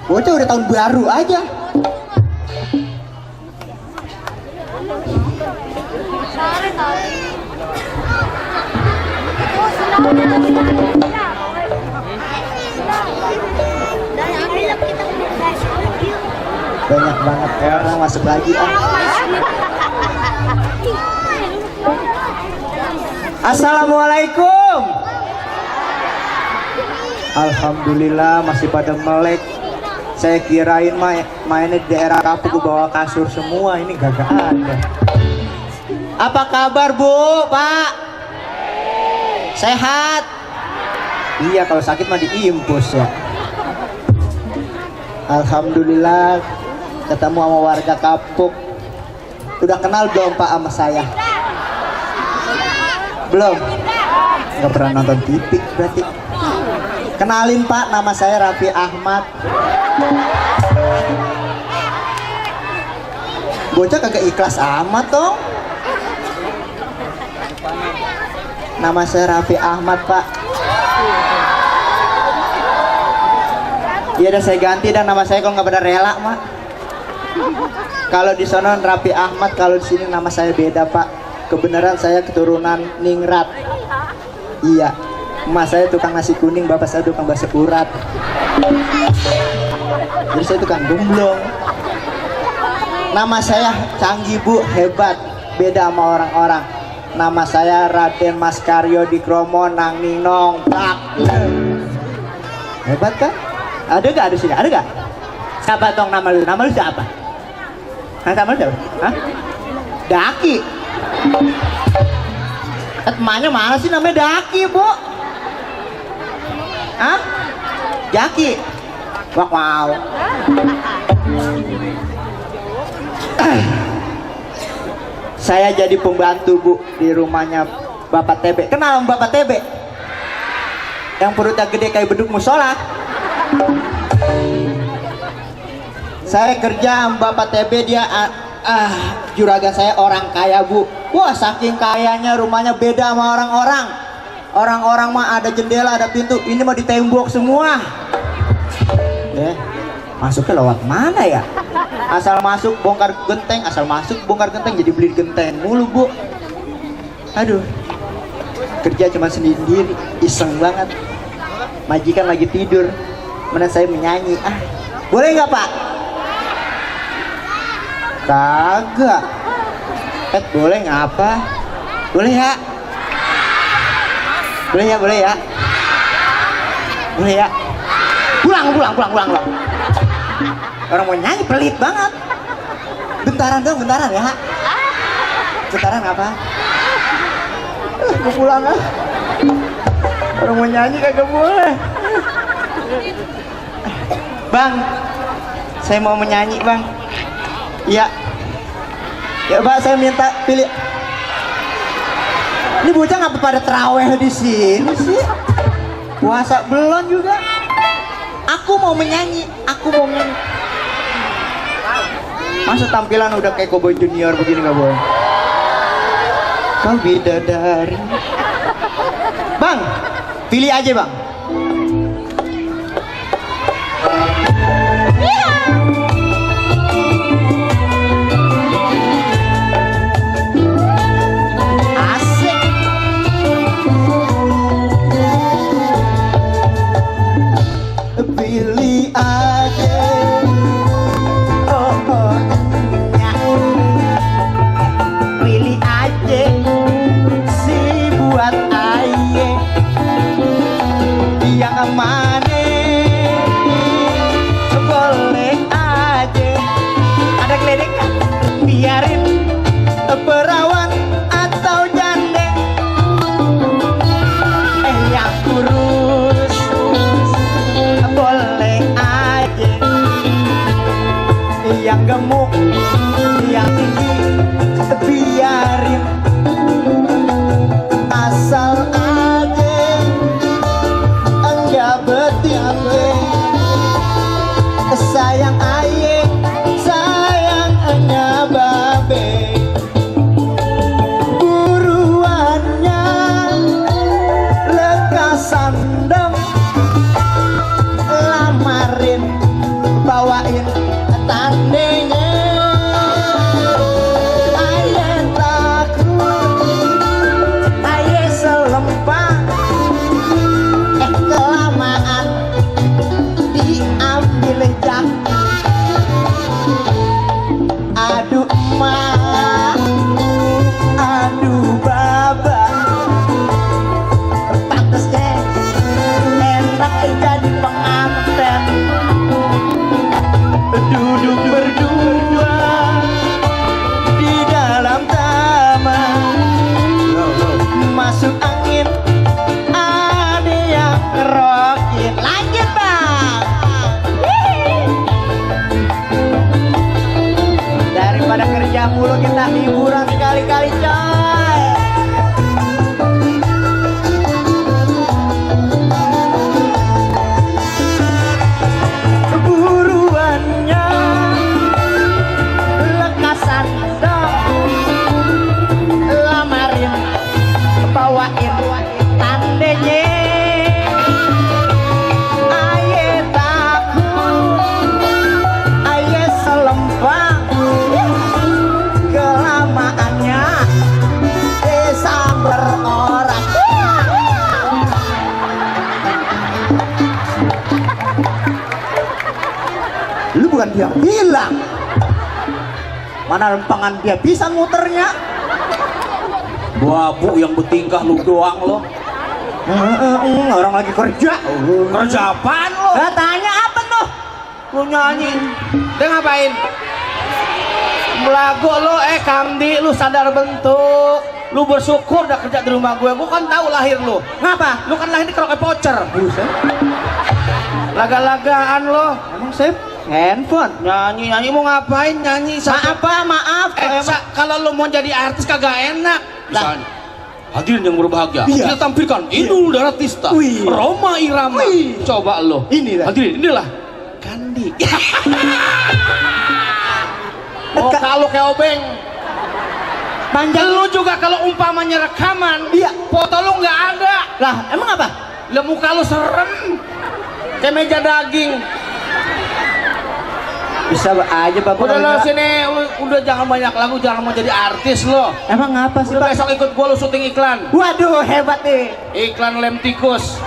Bocah udah tahun baru aja. Banyak banget orang masuk lagi ah. Assalamualaikum. Alhamdulillah masih pada melek. Saya kirain mainnya di daerah Kapuk bawa kasur semua, ini gak ada. Apa kabar Bu, Pak? Sehat? Iya, kalau sakit mah diimpus ya. Alhamdulillah ketemu sama warga Kapuk. Udah kenal belum Pak sama saya? Belum? Gak pernah nonton TV berarti. Kenalin Pak, nama saya Raffi Ahmad. Bocah kagak ikhlas amat dong. Nama saya Raffi Ahmad Pak. Iya udah saya ganti dan nama saya kalau nggak pada rela Mak. Kalau di sana Raffi Ahmad, kalau di sini nama saya beda Pak. Kebenaran saya keturunan Ningrat. Iya, emak saya tukang nasi kuning, bapak saya tukang bakso urat. Jadi saya tukang gemblong. Nama saya canggih Bu, hebat, beda sama orang-orang. Nama saya Raden Mas Karyo Dikromo Nang Ninong Prak. Hebat kan? Ada gak ada sini? Ada gak? Siapa tong nama lu? Nama lu siapa? Nama lu siapa? Hah? Daki. Emaknya mana sih namanya Daki Bu? Hah? Jaki. Wow. Saya jadi pembantu Bu di rumahnya Bapak TB. Kenal Bapak TB? Yang perutnya gede kayak beduk musola. Saya kerja sama Bapak TB, dia juragan saya orang kaya Bu. Wah saking kayanya rumahnya beda sama orang-orang. Orang-orang mah ada jendela, ada pintu. Ini mah ditembok semua. Masuknya lewat mana ya? Asal masuk bongkar genteng, asal masuk bongkar genteng, jadi beli genteng mulu Bu. Aduh, kerja cuma sendiri, iseng banget. Majikan lagi tidur, mana saya menyanyi. Boleh nggak Pak? Kagak. Boleh ngapa? Boleh ya? Boleh ya, boleh ya? Boleh ya? Pulang. Orang mau nyanyi pelit banget. Bentaran dong, bentaran ya. Bentaran apa? Gue pulang ah. Orang mau nyanyi kagak boleh. Bang, saya mau menyanyi Bang. Iya. Ya Pak, saya minta pilih. Ini bocah ngapa pada terawih di sini sih? Puasa belum juga. Aku mau menyanyi. Masa tampilan udah kayak Cowboy Junior begini nggak boleh? Kau bidadari. Bang, pilih aja Bang. Pilih aja, pilih aja si buat aye yang mana boleh aja. Ada geledek biarin perawan atau janda yang kurus boleh aja, yang gemuk, yang tinggi biarin, asal aja enggak betinggi. Sayang aye, sayangnya babe, buruannya lekas sandem lamarin enak jadi pengantin. Duduk berdua di dalam taman, masuk angin ada yang ngerokin. Lanjut bang. Daripada kerja mulu kita hiburan sekali-kali coy. Buruannya lekasan dong, lamarin bawain tandanya. Aye takut, aye selempang, kelamaannya disamber orang. Lu bukan dia bilang, mana rempangan dia bisa muternya. Babu yang bertingkah lu doang lo. Orang lagi kerja. Kerja apaan lo? Tanya apa tuh? Lu nyanyi. Dia ngapain? Belago lo, Kamdi, lu sadar bentuk. Lu bersyukur udah kerja di rumah gue. Gue kan tahu lahir lu. Ngapa? Lu kan lahir di kerokai pocer. Buset. Laga-lagaan lo. Emang sip? Handphone. Nyanyi mau ngapain nyanyi? Maaf pak, maaf. Kalau lu mau jadi artis kagak enak. Misalnya, hadirin yang berbahagia, Iya. kita tampilkan Inul Daratista, Wih. Roma Irama. Wih. Coba lo. Inilah. Hadirin, inilah Kandi. Oh, kalau kayak obeng. Panjang. Lu juga kalau umpamanya rekaman, Iya. foto lu nggak ada. Lah, emang apa? Lah muka lu serem. Kayak meja daging. Bisa aja bapak. Udah lo sini, udah jangan banyak lagu, jangan mau jadi artis lo. Emang apa sih Udah pak? besok ikut gua lu syuting iklan. Waduh, hebat nih. Iklan lem tikus.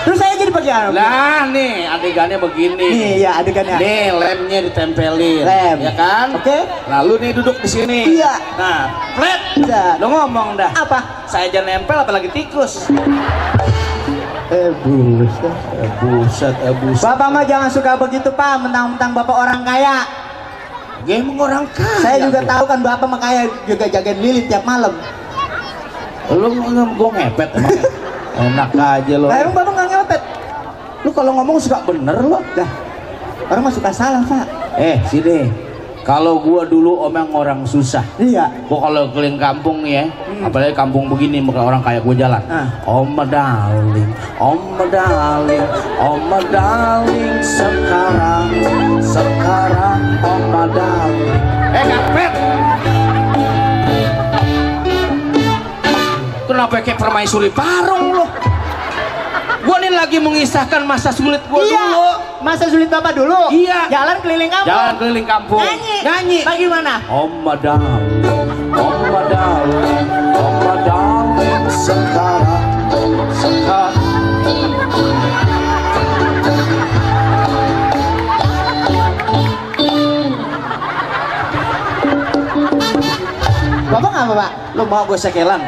Terus saya jadi bagian apa? Lah nih adegannya begini. Nih ya adegannya. Nih lemnya ditempelin. Lem. Ya kan? Oke. Lalu nih duduk di sini. Iya. Nah, flat. Bisa. Lo ngomong dah. Apa? Saya aja nempel apalagi tikus. Buset. Buset. Bapak mah jangan suka begitu pak, mentang-mentang bapak orang kaya. Gue emang orang kaya. Saya juga tuh. tahu kan bapak mah kaya, juga jagain lilin tiap malam. Lu gue ngepet emang. Enak aja lo. Lah emang bapak nggak ngepet? Lu kalau ngomong suka bener lo. Dah, orang mah suka salah pak. Sini. Kalau gua dulu omong orang susah. Iya. Gua kalau keliling kampung nih ya, apalagi kampung begini muka orang kayak gua jalan. Oma darling, oma darling, oma darling, sekarang oma darling. Kapet. Kenapa kayak permaisuri parung lo? Gua nih lagi mengisahkan masa sulit gua dulu. Masa sulit bapak dulu? Iya. Jalan keliling kampung. Jalan keliling kampung. Nyanyi. Bagaimana? Oma darling, oma darling, oma darling, sekarang. Bapak ngapa pak? Lu mau gue sekelan?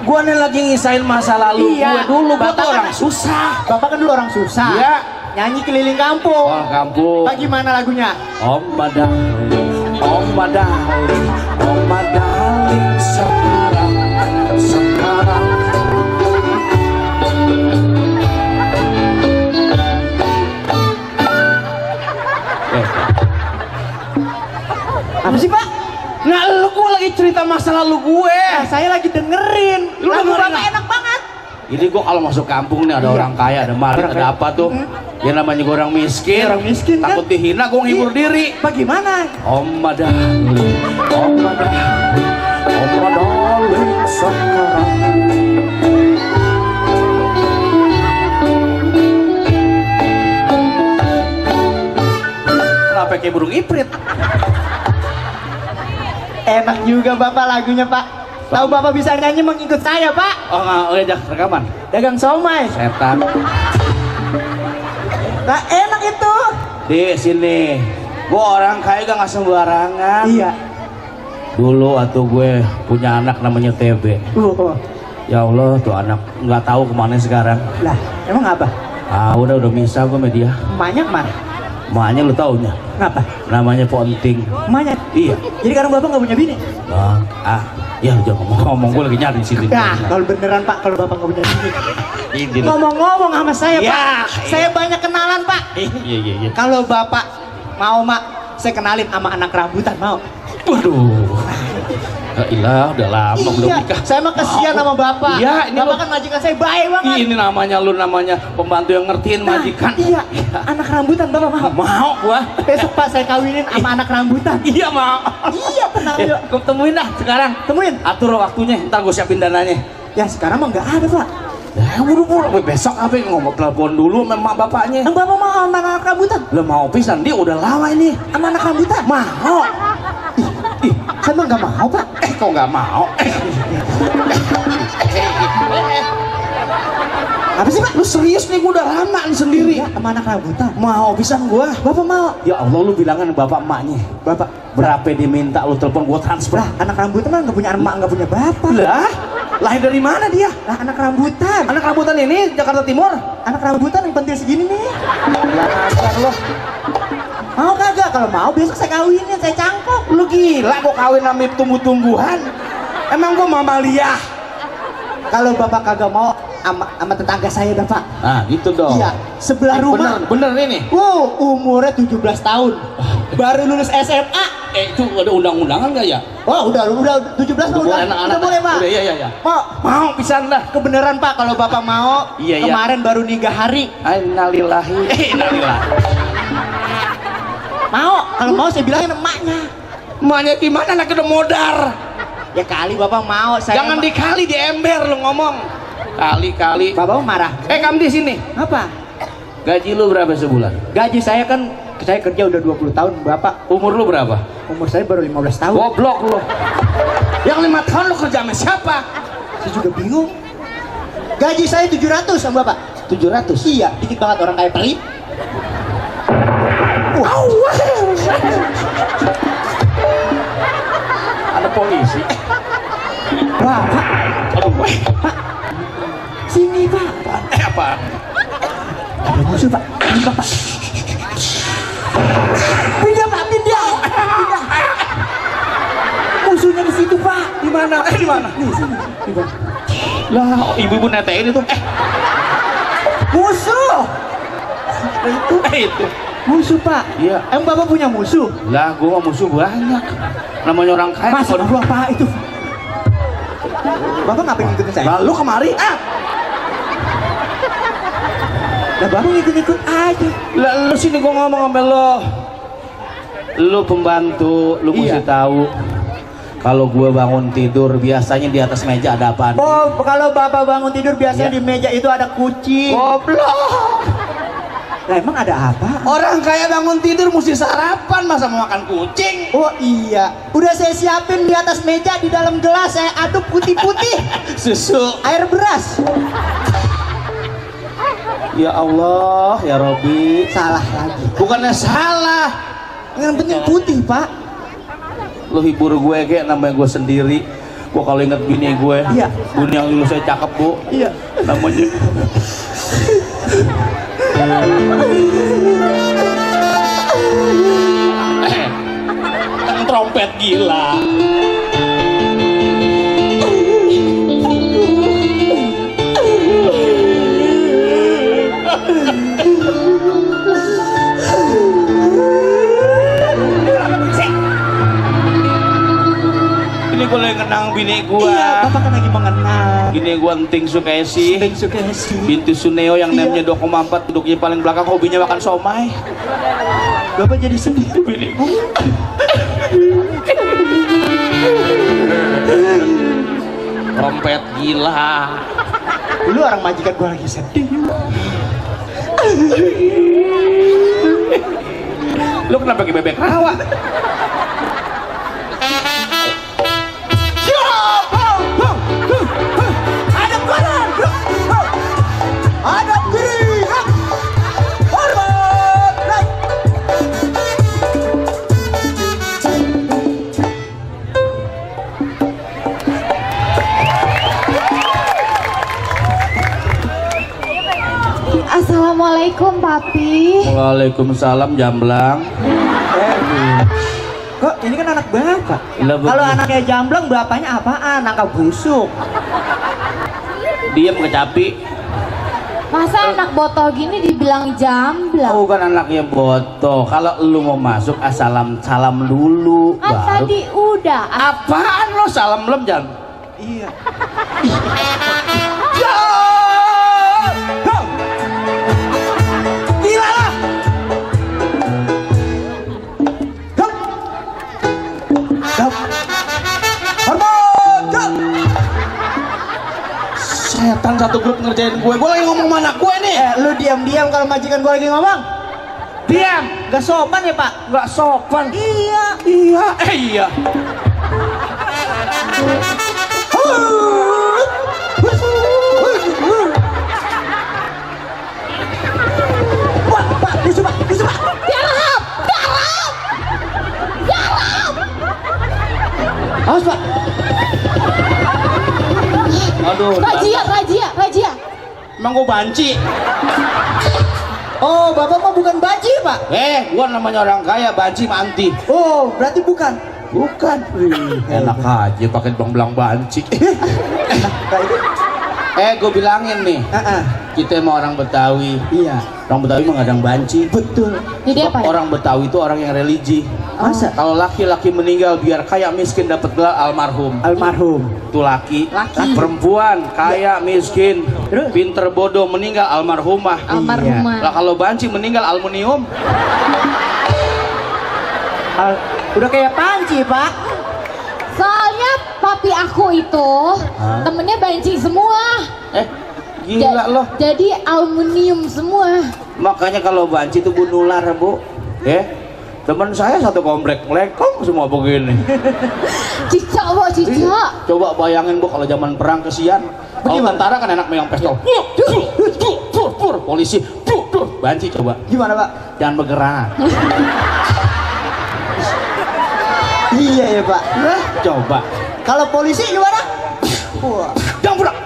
Gua nih lagi ngisain masa lalu Iya. gue dulu. Gua Bapak tuh kan- orang susah. Bapak kan dulu orang susah. Iya. Nyanyi keliling kampung. Orang kampung. Bagaimana lagunya? Oma darling, oma darling, oma darling, sekarang. Apa sih pak? Nah, gue lagi cerita masa lalu gue. Saya lagi dengerin. Lu Lagu dengerin bapak apa? enak banget. Jadi gue kalau masuk kampung nih ada Iya. orang kaya, ada maling, ada apa tuh? Ya namanya gue orang miskin. Orang miskin, kan? Takut dihina, gue ngibur diri. Bagaimana? Oma darling, oma darling, oma darling, sekarang. Kenapa kayak burung iprit? Enak juga bapak lagunya pak. Tahu bapak bisa nyanyi mengikut saya pak. Oh nggak, ngajak rekaman. Dagang somai. Setan. Nah enak itu. Di sini, gue orang kaya gak sembarangan. Iya. Dulu waktu gue punya anak namanya TB. Ya Allah, tuh anak nggak tahu kemana sekarang. Lah, emang apa? Ah, udah misah gue media. Emaknya kemana? Maknya lu taunya. Ngapa? Namanya Ponting. Emaknya? Iya. Jadi sekarang bapak nggak punya bini? Bang, ya lu jangan ngomong gue lagi nyari di sini. Nah, kalau beneran Pak, kalau bapak nggak punya bini. Ini. Ngomong-ngomong sama saya Ya, Pak, saya banyak kenalan Pak. Iya. Kalau bapak mau Mak, saya kenalin sama anak rambutan mau. Waduh. Ya ilah, udah lama belum Iya, nikah. saya mah kesian sama bapak. Iya, ini bapak lo- kan majikan saya baik banget. Ini namanya pembantu yang ngertiin majikan. Iya, anak rambutan bapak mau. Mau gua. Besok Pak saya kawinin sama anak rambutan. Iya mau. Iya tenang yuk. Gua temuin dah sekarang. Temuin. Atur waktunya, ntar gue siapin dananya. Ya sekarang mah nggak ada Pak. Ya buru-buru, besok apa yang ngomong telepon dulu sama bapaknya. Yang bapak mau sama anak rambutan. Lo mau pisan, dia udah lama ini. Sama anak rambutan. Mau. Ih, saya mah nggak mau Pak. Kok nggak mau? Apa sih Pak? Lu serius nih, gua udah lama nih sendiri. Iya, sama anak rambutan. Mau pisan gua. Bapak mau. Ya Allah, lu bilangan bapak emaknya. Bapak. Berapa diminta lu telepon gua transfer? Lah, anak rambutan mah nggak punya emak, nggak punya bapak. Lah, lahir dari mana dia? Lah, anak rambutan. Anak rambutan ini Jakarta Timur. Anak rambutan yang pentil segini nih. Lah, loh. Mau kagak? Kalau mau besok saya kawinin, saya cangkok. Lu gila, gua kawin sama tumbuh-tumbuhan. Emang gua mamalia. Kalau bapak kagak mau sama tetangga saya dah Pak. Nah, gitu dong. Iya, sebelah rumah. Bener ini. Wow, umurnya 17 tahun. Baru lulus SMA. Itu ada undang-undangan nggak ya? Oh, udah 17 mah udah. anak-anak. Udah boleh, Pak. Udah, iya. Mau. Mau pisan dah. Kebenaran Pak, kalau bapak mau. Iya. Kemarin baru nikah hari. Innalillahi. Innalillahi. Mau, kalau mau saya bilangin emaknya. Emaknya gimana, anak udah modar. Ya kali bapak mau, saya Jangan dikali, di ember lu ngomong. Kali-kali. bapak mau marah. Kamu di sini. Apa? Gaji lu berapa sebulan? Gaji saya kan saya kerja udah 20 tahun, bapak. Umur lu berapa? Umur saya baru 15 tahun. Goblok lu. Yang 5 tahun lu kerja sama siapa? Saya juga bingung. Gaji saya 700 sama bapak. 700. Iya, dikit banget orang kayak pelit. Wow. Ada polisi. Bapak, Aduh, weh. sini Pak. Apa? Ada musuh Pak. Ini Bapak. Pindah Pak, pindah. Musuhnya di situ Pak. Di mana? Di mana? Nih sini. Nih, Pak. Lah, ibu-ibu netein itu. Musuh. Itu. Musuh Pak. Iya. Emang Bapak punya musuh? Lah, gua mah musuh banyak. Namanya orang kaya. Mas, aduh apa itu? Bapak ngapain ngikutin saya? Lalu kemari. Lah Bapak ngikut-ngikut aja. Lah, lu sini gua ngomong sama lo. Lu pembantu, lu mesti Iya. tahu. Kalau gua bangun tidur biasanya di atas meja ada apaan? Oh, kalau Bapak bangun tidur biasanya Iya. di meja itu ada kucing. Goblok. Lah emang ada apa? Orang kaya bangun tidur mesti sarapan, masa mau makan kucing? Oh iya, udah saya siapin di atas meja, di dalam gelas saya aduk putih-putih. Susu. Air beras. Ya Allah, ya Robi. Salah lagi. Bukannya salah. Yang penting putih Pak. Lu hibur gue kayak namanya gue sendiri. Gue kalau inget bini gue, Iya. bini yang dulu saya cakep bu. Iya. Namanya. Trompet gila. Ini gue lagi kenang bini gue. Iya, Bapak kan lagi mengenal. Bini gue Enting Sukesi. Beng Sukesi. Bintu Suneo yang Iya. namanya 2,4, duduknya paling belakang, hobinya makan somai. Bapak jadi sedih. Bini gue. Trompet gila. Dulu orang majikan gua lagi sedih. Lu kenapa pakai bebek rawa? Hadap kanan. Hadap kiri. Hormat. Naik. Assalamualaikum papi. Waalaikumsalam jamblang. Kok ini kan anak bapak? Lah, Kalau begini. anaknya jamblang, bapaknya apaan? Nangka busuk. Diam kecapi. Masa anak botol gini dibilang jamblang? Oh, kan anaknya boto. Kalau lu mau masuk salam dulu. Kan baru. tadi udah. Apaan lo salam lem jam? Iya. Ya! Gila lah. Gap. Hormat. Gap. Setan satu grup ngerjain gue. Gue lagi ngomong mana gue nih? Lu diam-diam kalau majikan gua lagi ngomong. Diam. Gak sopan ya, Pak? Nggak sopan. Iya. Iya. Iya. Wah, Pak, busuk, Pak, busuk, Pak. Awas, Pak. Aduh. Razia. Emang gue banci. Oh, Bapak mah bukan baji, Pak. Gua namanya orang kaya, banci manti. Oh, berarti bukan. Bukan. Enak aja pakai belang-belang banci. Kayak itu. Gue bilangin nih, kita emang orang Betawi. Iya. Orang Betawi mah nggak ada yang banci. Betul. Jadi apa ya? Orang Betawi itu orang yang religi. Masa? Kalau laki-laki meninggal biar kaya miskin dapat gelar almarhum. Almarhum. Itu laki. Laki. Perempuan kaya miskin, Terus? pinter bodoh meninggal almarhumah. Almarhumah. Lah kalau banci meninggal aluminium. Udah kayak panci, Pak. Soalnya papi aku itu temennya banci semua. Gila loh. Jadi aluminium semua. Makanya kalau banci itu bunuh nular, Bu. Teman saya satu komplek melekong semua begini. Cicak, Bu, cicak. Coba bayangin, Bu, kalau zaman perang kesian. Kalau tentara kan enak megang pistol. Pur, polisi. Banci coba. Gimana, Pak? Jangan bergerak. Iya ya, Pak. Coba. Kalau polisi gimana? Wah. Jangan bergerak.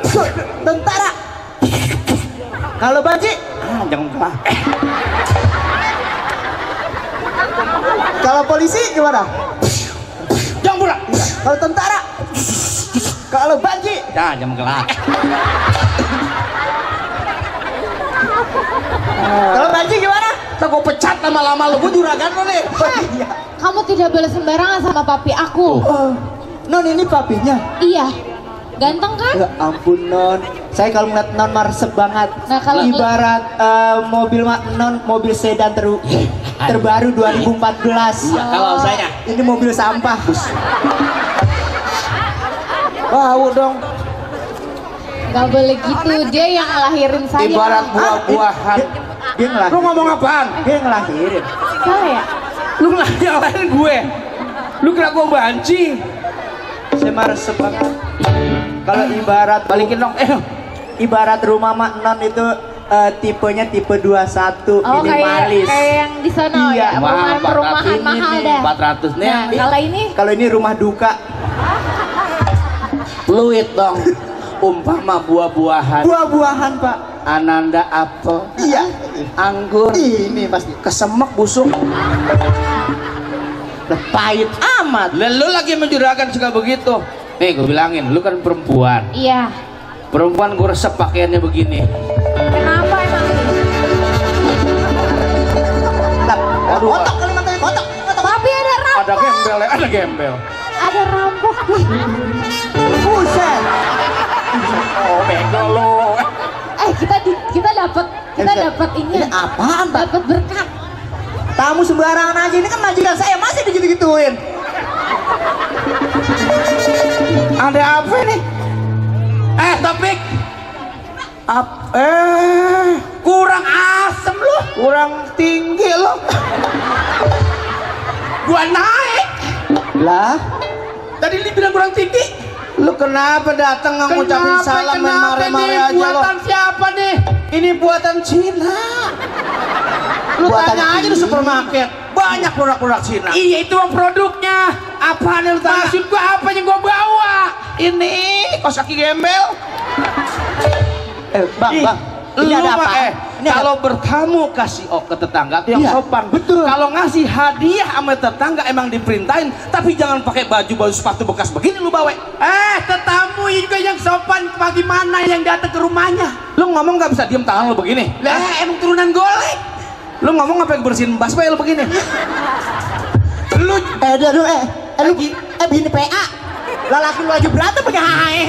Tentara. Kalau baji? Jangan bergerak. Kalau polisi gimana? Jangan bergerak. Kalau tentara? Kalau baji? Jangan bergerak. Kalau baji gimana? Ntar gue pecat lama-lama lu, gue juragan lu nih. Iya. Kamu tidak boleh sembarangan sama papi aku. Oh, Non ini papinya. Iya. Ganteng kan? Ya ampun, Non. Saya kalau ngeliat Non marsep banget. Nah, kalau ibarat mobil Non mobil sedan terbaru 2014. Iya, kalau saya Ini mobil sampah. bau dong. Gak boleh gitu, dia yang ngelahirin saya. Ibarat buah-buahan. Dia ngelahirin. Lu ngomong apaan? Dia ngelahirin. Salah ya? Lu ngelahirin gue. Lu kira gue banci. Saya marsep banget. Kalau ibarat Balikin dong. ibarat rumah Mak Non itu tipenya tipe 21 Oh, minimalis. kayak yang di sana Iya. ya, perumahan mahal dah. 400 nih. Nah, kalau ini Kalau ini rumah duka. Fluid dong. Umpama buah-buahan. Buah-buahan, Pak. Ananda apel. Iya. Anggur. Ini pasti Kesemek busuk. pahit amat. Lalu lagi menjuragan suka begitu. Nih gue bilangin, lu kan perempuan. iya. Perempuan gue resep pakaiannya begini. Kenapa emang? Aduh, Kotok kalimatnya kotok. Papi ada rampok. ada gembel ya, ada gembel. Ada rampok. Buset. Oh, bego lo. Kita dapat ini. Ini apaan, Pak? Dapat berkat. Tamu sembarangan aja, ini kan majikan saya masih digitu-gituin. Ada apa nih? Topik. Kurang asem lo, kurang tinggi lo. Gua naik. Lah, Tadi lu bilang kurang tinggi. Lu kenapa datang nggak ngucapin salam main mare-mare aja lo? Buatan siapa nih? Ini buatan Cina. Lu Buatan tanya aja di Cina. supermarket, banyak produk-produk Cina. Iya itu mah produknya. Apa nih lu tanya? Maksud gua apa yang gua bawa? Ini kos kaki gembel. Bang, Ini ada apa? Ini Kalau bertamu kasih ke tetangga tuh yang Iya, sopan. betul. Kalau ngasih hadiah sama tetangga emang diperintahin, tapi jangan pakai baju sepatu bekas begini lu bawa. Tetamu juga yang sopan bagaimana yang datang ke rumahnya? Lu ngomong nggak bisa diem tangan lu begini. Lah emang turunan golek. Lu ngomong apa yang bersihin baswe lu begini? Lu bini PA. Lelaki lu aja berantem pakai hae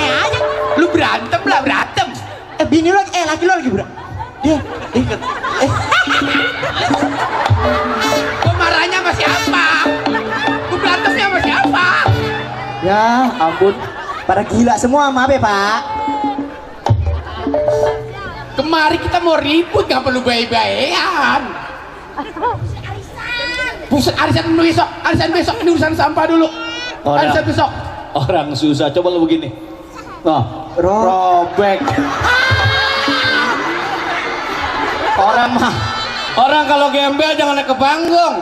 aja. lu berantem lah berantem. Bini lu laki lu lagi berantem. Dia ikut. Gua marahnya sama siapa? Gua berantemnya sama siapa? Ya ampun. Pada gila semua, maaf ya Pak. Kemari kita mau ribut gak perlu baik-baikan. Buset, arisan besok, ini urusan sampah dulu. Arisan besok. Orang susah, coba lu begini. Nah, robek. Orang kalau gembel jangan naik ke panggung.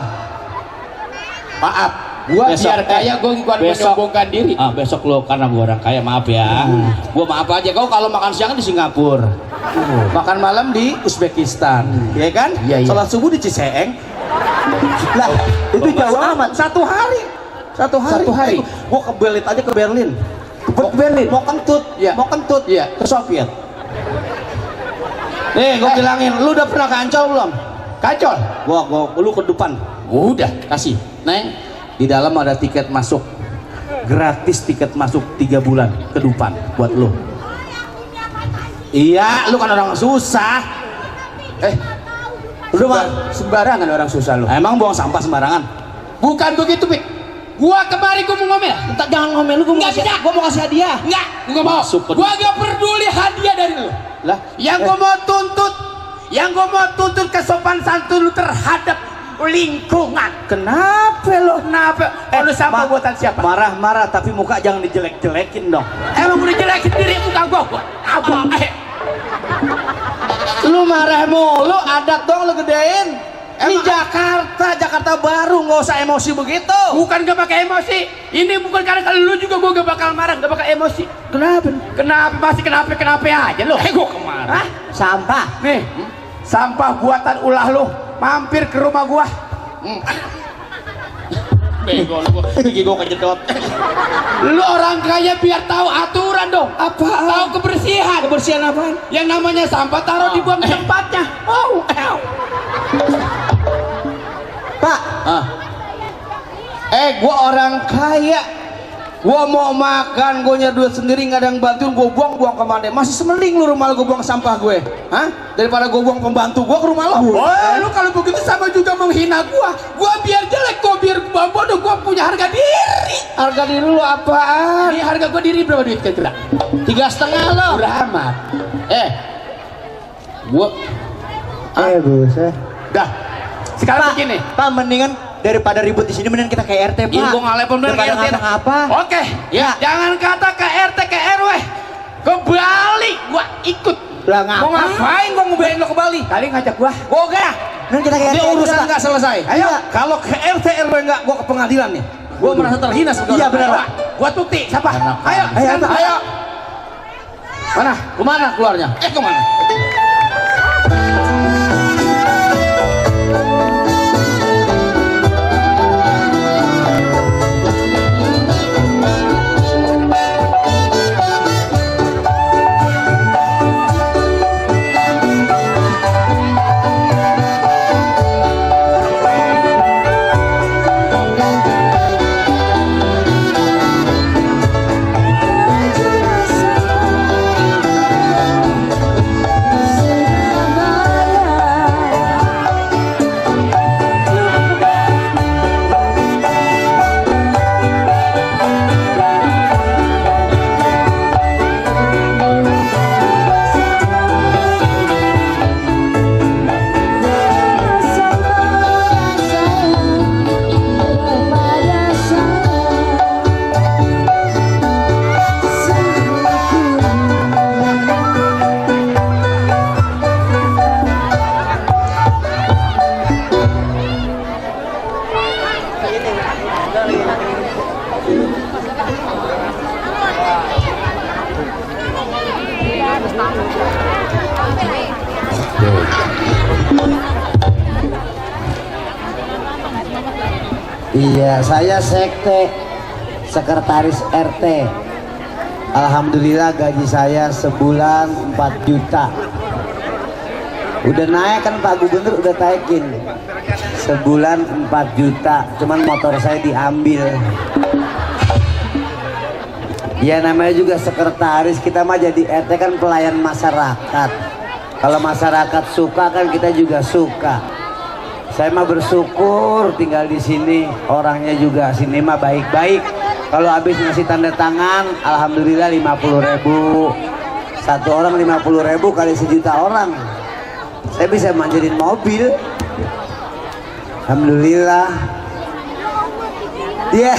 Maaf, Gua biar kaya, gua menyombongkan diri. Besok lo karena gua orang kaya, maaf ya. Gua maaf aja, kau kalau makan siang di Singapura, makan malam di Uzbekistan, ya kan? Iya. Sholat subuh di Ciseeng. Lah, itu jauh amat. Satu hari. Gua ke Berlin aja ke Berlin. Ke Berlin. Mau kentut, mau kentut, ke Soviet. Nih, gua bilangin, lu udah pernah ke Ancol belum? Kacol. Lu ke depan. Udah. Kasih, Neng. Di dalam ada tiket masuk, gratis tiket masuk 3 bulan ke depan buat lu. Iya, lu kan orang susah. Lu mah Sembarangan orang susah lu. emang buang sampah sembarangan. Bukan begitu, Pik. Gua kemari gua mau ngomel. Jangan ngomel lu, gua Nggak bisa. mau kasih hadiah. Enggak, gua nggak mau. Masuk ke- Gua gak peduli hadiah dari lu. Lah, Yang gua mau tuntut kesopan santun lu terhadap lingkungan. kenapa lu? Kenapa? Lu sampah buatan siapa? Marah-marah tapi muka jangan dijelek-jelekin dong. Emang udah jelekin diri muka gua. Apa? Lu marah mulu, adat dong lu gedein. Ini Jakarta baru, nggak usah emosi begitu. Bukan gak pakai emosi. Ini bukan karena kalau lu juga gua gak bakal marah, gak bakal emosi. Kenapa? Kenapa? Pasti kenapa aja lu. Gua kemana? Hah? Sampah. Nih, sampah buatan ulah lu. Mampir ke rumah gua. Bego lu, gigi gua kejedot. Lu orang kaya biar tahu aturan dong. Apa? Tahu kebersihan. Kebersihan apaan? Yang namanya sampah taruh dibuang di tempatnya. Pak, Gua orang kaya. Gua mau makan, gua nyari duit sendiri, nggak ada yang bantuin, gua buang kemana? Masih semeling lu rumah lu gua buang sampah gue, daripada gua buang pembantu gua ke rumah lo. Lu kalau begitu sama juga menghina gua. Gua biar jelek, gua biar bodoh, gua punya harga diri. Harga diri lu apaan? Ini harga gua diri berapa duit kira-kira? 3,5 lo. Murah amat. Gua buset. Dah. Sekarang begini. Pak, mendingan daripada ribut di sini mendingan kita ke RT, Pak. Iya, gua ngalepon bener Daripada ke RT. ngapa-ngapa. Oke, Ya. jangan kata ke RT ke RW. Kebalik gua ikut. Lah mau ngapain gua ngebelain lo ke Bali? Kali ngajak gua. Gua enggak. Mending kita ke RT. Ini urusan nggak selesai. Ayo. Kalau ke RT RW nggak, gua ke pengadilan nih. Gua merasa terhina sebagai Iya, orang benar, kaya. Pak. Gua tuti, siapa? Ayo, Ayo. Mana? Kemana keluarnya? Kemana? Iya, saya sekte, sekretaris RT. Alhamdulillah gaji saya sebulan 4 juta. Udah naik kan Pak Gubernur, udah naikin. Sebulan 4 juta, cuman motor saya diambil. Ya namanya juga sekretaris, kita mah jadi RT kan pelayan masyarakat. Kalau masyarakat suka kan kita juga suka. Saya mah bersyukur tinggal di sini, orangnya juga sini mah baik-baik. Kalau habis ngasih tanda tangan, alhamdulillah 50.000. Satu orang 50.000 kali 1 juta orang. Saya bisa manjain mobil. Alhamdulillah. Iya,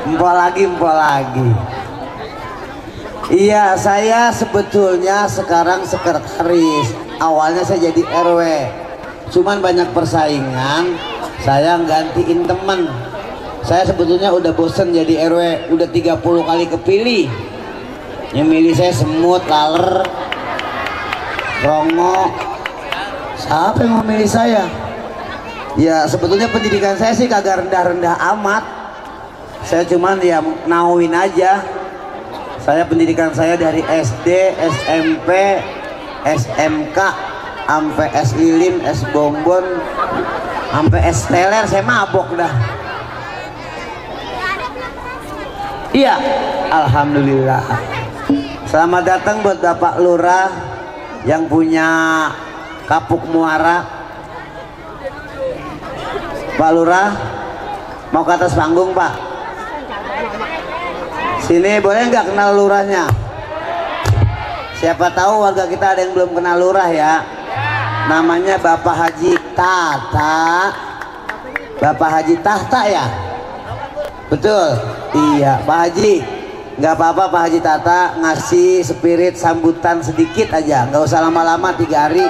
empol lagi. Iya, saya sebetulnya sekarang sekretaris. Awalnya saya jadi RW. Cuman banyak persaingan, saya gantiin temen. Saya sebetulnya udah bosen jadi RW, udah 30 kali kepilih. Yang milih saya semut, laler, rongo. Siapa yang mau milih saya? Ya sebetulnya pendidikan saya sih kagak rendah-rendah amat. Saya cuman ya nauin aja. Saya pendidikan saya dari SD, SMP, SMK, sampai S Lilim, S Bonbon, sampai S Teler, saya mabok dah. Iya, alhamdulillah. Selamat datang buat Bapak Lurah yang punya Kapuk Muara. Pak Lurah, mau ke atas panggung Pak? Sini boleh nggak kenal lurahnya? Siapa tahu warga kita ada yang belum kenal lurah ya. Namanya Bapak Haji Tata. Bapak Haji Tahta ya? Betul? Iya Pak Haji. Nggak apa-apa Pak Haji Tata ngasih spirit sambutan sedikit aja. Nggak usah lama-lama 3 hari.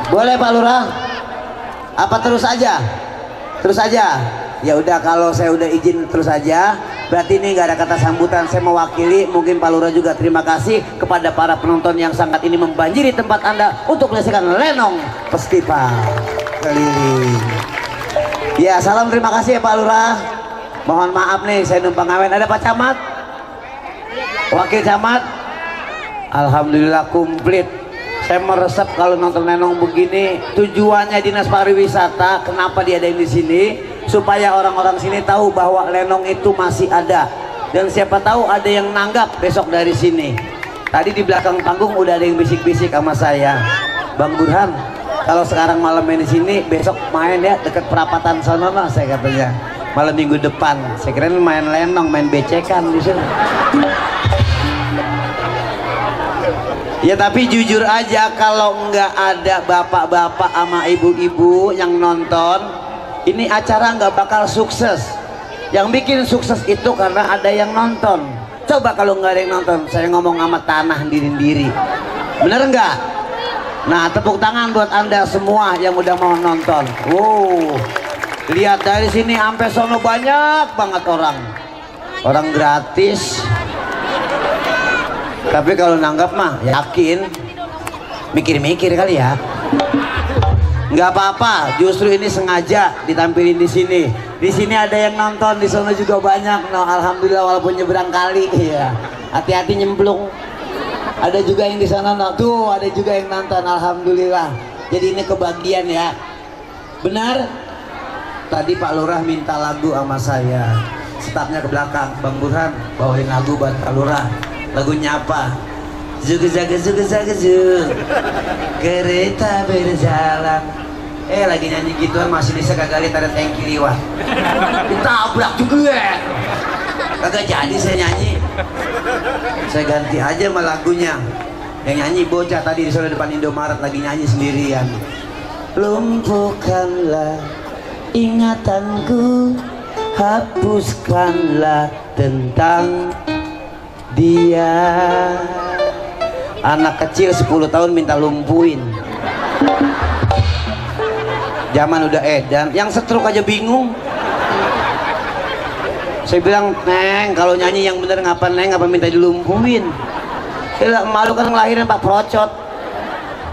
Boleh Pak Lurah? Apa terus aja? Terus aja? Ya udah, kalau saya udah izin terus aja, berarti ini nggak ada kata sambutan. Saya mewakili, mungkin Pak Lurah juga terima kasih kepada para penonton yang sangat ini membanjiri tempat Anda untuk menyaksikan Lenong Festival keliling. Ya salam terima kasih ya Pak Lurah. Mohon maaf nih saya numpang ngawen. Ada Pak Camat? Wakil Camat? Alhamdulillah komplit. Saya meresep kalau nonton Lenong begini. Tujuannya Dinas Pariwisata kenapa diadain di sini? Supaya orang-orang sini tahu bahwa Lenong itu masih ada, dan siapa tahu ada yang nanggap besok dari sini. Tadi di belakang panggung udah ada yang bisik-bisik sama saya, Bang Burhan, kalau sekarang malam main di sini, besok main ya deket perapatan sono, saya katanya malam minggu depan. Saya kira main Lenong, main becekan di sini. Ya tapi jujur aja, kalau nggak ada bapak-bapak sama ibu-ibu yang nonton, ini acara nggak bakal sukses. Yang bikin sukses itu karena ada yang nonton. Coba kalau nggak ada yang nonton, saya ngomong sama tanah diri-diri. Bener nggak? Nah, tepuk tangan buat Anda semua yang udah mau nonton. Wow, lihat dari sini sampai sono banyak banget orang. Orang gratis. Tapi kalau nanggap mah yakin, mikir-mikir kali ya. Nggak apa-apa, justru ini sengaja ditampilin di sini. Di sini ada yang nonton, di sana juga banyak. No, alhamdulillah walaupun nyebrang kali, ya. Hati-hati nyemplung. Ada juga yang di sana, no. Tuh ada juga yang nonton, alhamdulillah. Jadi ini kebagian ya. Benar? Tadi Pak Lurah minta lagu sama saya. Stafnya ke belakang, Bang Burhan bawain lagu buat Pak Lurah. Lagunya apa? Zug kereta berjalan. Lagi nyanyi gituan masih bisa kagak lihat ada tanki liwat. Ditabrak juga. Kagak jadi saya nyanyi. Saya ganti aja sama lagunya. Yang nyanyi bocah tadi di sana depan Indomaret lagi nyanyi sendirian. Lumpuhkanlah ingatanku, hapuskanlah tentang dia. Anak kecil 10 tahun minta lumpuhin. Zaman udah edan, yang setruk aja bingung. Saya bilang, Neng, kalau nyanyi yang bener ngapa Neng, ngapa minta dilumpuhin? Dia malu kan ngelahirin Pak Procot.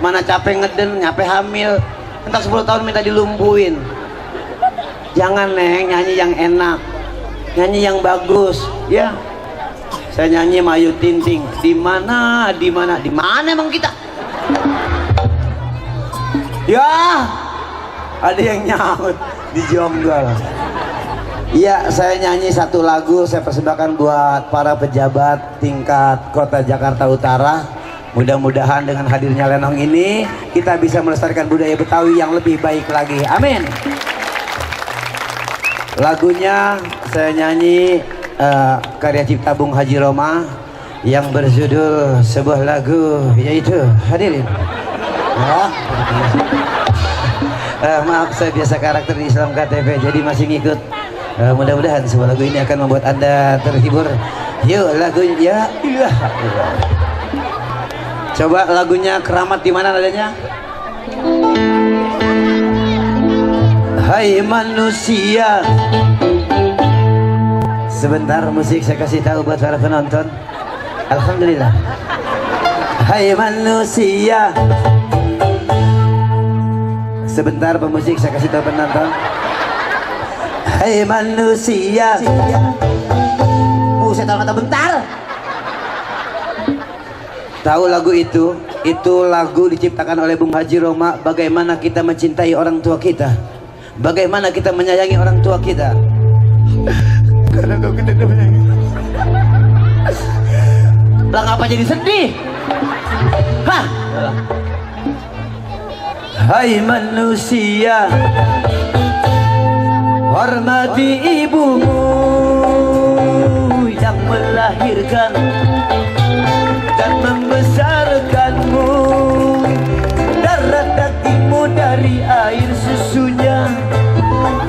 Mana capek ngeden, nyampe hamil, entar 10 tahun minta dilumpuhin. Jangan Neng, nyanyi yang enak, nyanyi yang bagus, ya. Saya nyanyi Mayu Tinting. Di mana emang kita? Ya, ada yang nyaut di Jonggol. Iya, saya nyanyi satu lagu, saya persembahkan buat para pejabat tingkat Kota Jakarta Utara. Mudah-mudahan dengan hadirnya Lenong ini kita bisa melestarikan budaya Betawi yang lebih baik lagi. Amin. Lagunya saya nyanyi karya cipta Bung Haji Roma yang berjudul sebuah lagu yaitu hadirin. Maaf, saya biasa karakter di Islam KTP jadi masih ngikut. Mudah-mudahan sebuah lagu ini akan membuat Anda terhibur. Yuk lagunya ya. Coba lagunya Keramat di mana nadanya? Hai manusia. Sebentar musik saya kasih tahu buat para penonton. Alhamdulillah. Hai manusia. Sebentar pemusik saya kasih tahu penonton. Hai manusia. Saya tahu kata bentar. Tahu lagu itu? Itu lagu diciptakan oleh Bung Haji Roma. Bagaimana kita mencintai orang tua kita, bagaimana kita menyayangi orang tua kita. Karena kau kita menyayangi. Lah ngapa jadi sedih? Hah? Hai manusia, hormati ibumu yang melahirkan dan membesarkanmu. Darah dagingmu dari air susunya,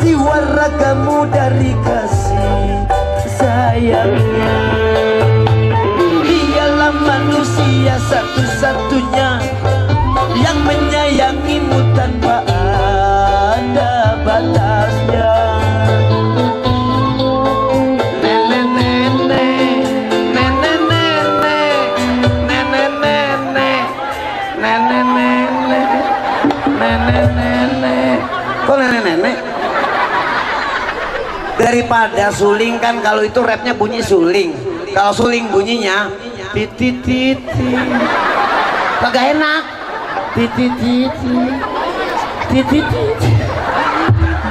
jiwa ragamu dari kasih sayangnya. Dialah manusia satu-satunya yang menyayangimu tanpa ada batasnya. Kok nenek-nenek? Daripada suling kan, kalau itu rapnya bunyi suling. Kalau suling bunyinya titit. Kagak enak. Titit.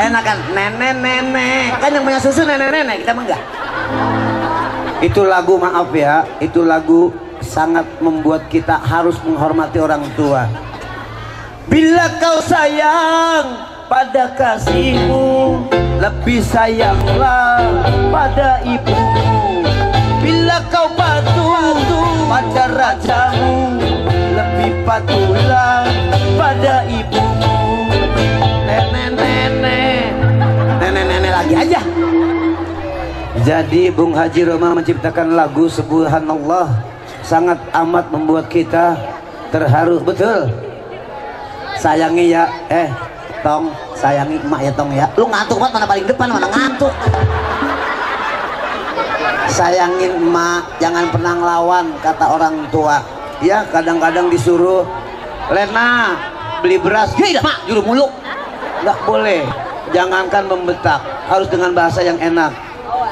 Enak kan? Nenek-nenek. Kan yang punya susu nenek-nenek, kita mah enggak. Itu lagu, maaf ya, itu lagu sangat membuat kita harus menghormati orang tua. Bila kau sayang pada kasihmu, lebih sayanglah pada ibumu. Bila kau patuh pada rajamu, lebih patuhlah pada ibumu. Nenek lagi aja. Jadi Bung Haji Roma menciptakan lagu Subhanallah sangat amat membuat kita terharu. Betul. Sayangi ya, Tong, sayangi emak ya Tong ya. Lu ngantuk banget, mana paling depan, mana ngantuk. Sayangin emak, jangan pernah ngelawan kata orang tua. Ya kadang-kadang disuruh, Lena beli beras, ya mak juru mulu. Nggak boleh, jangankan membetak, harus dengan bahasa yang enak.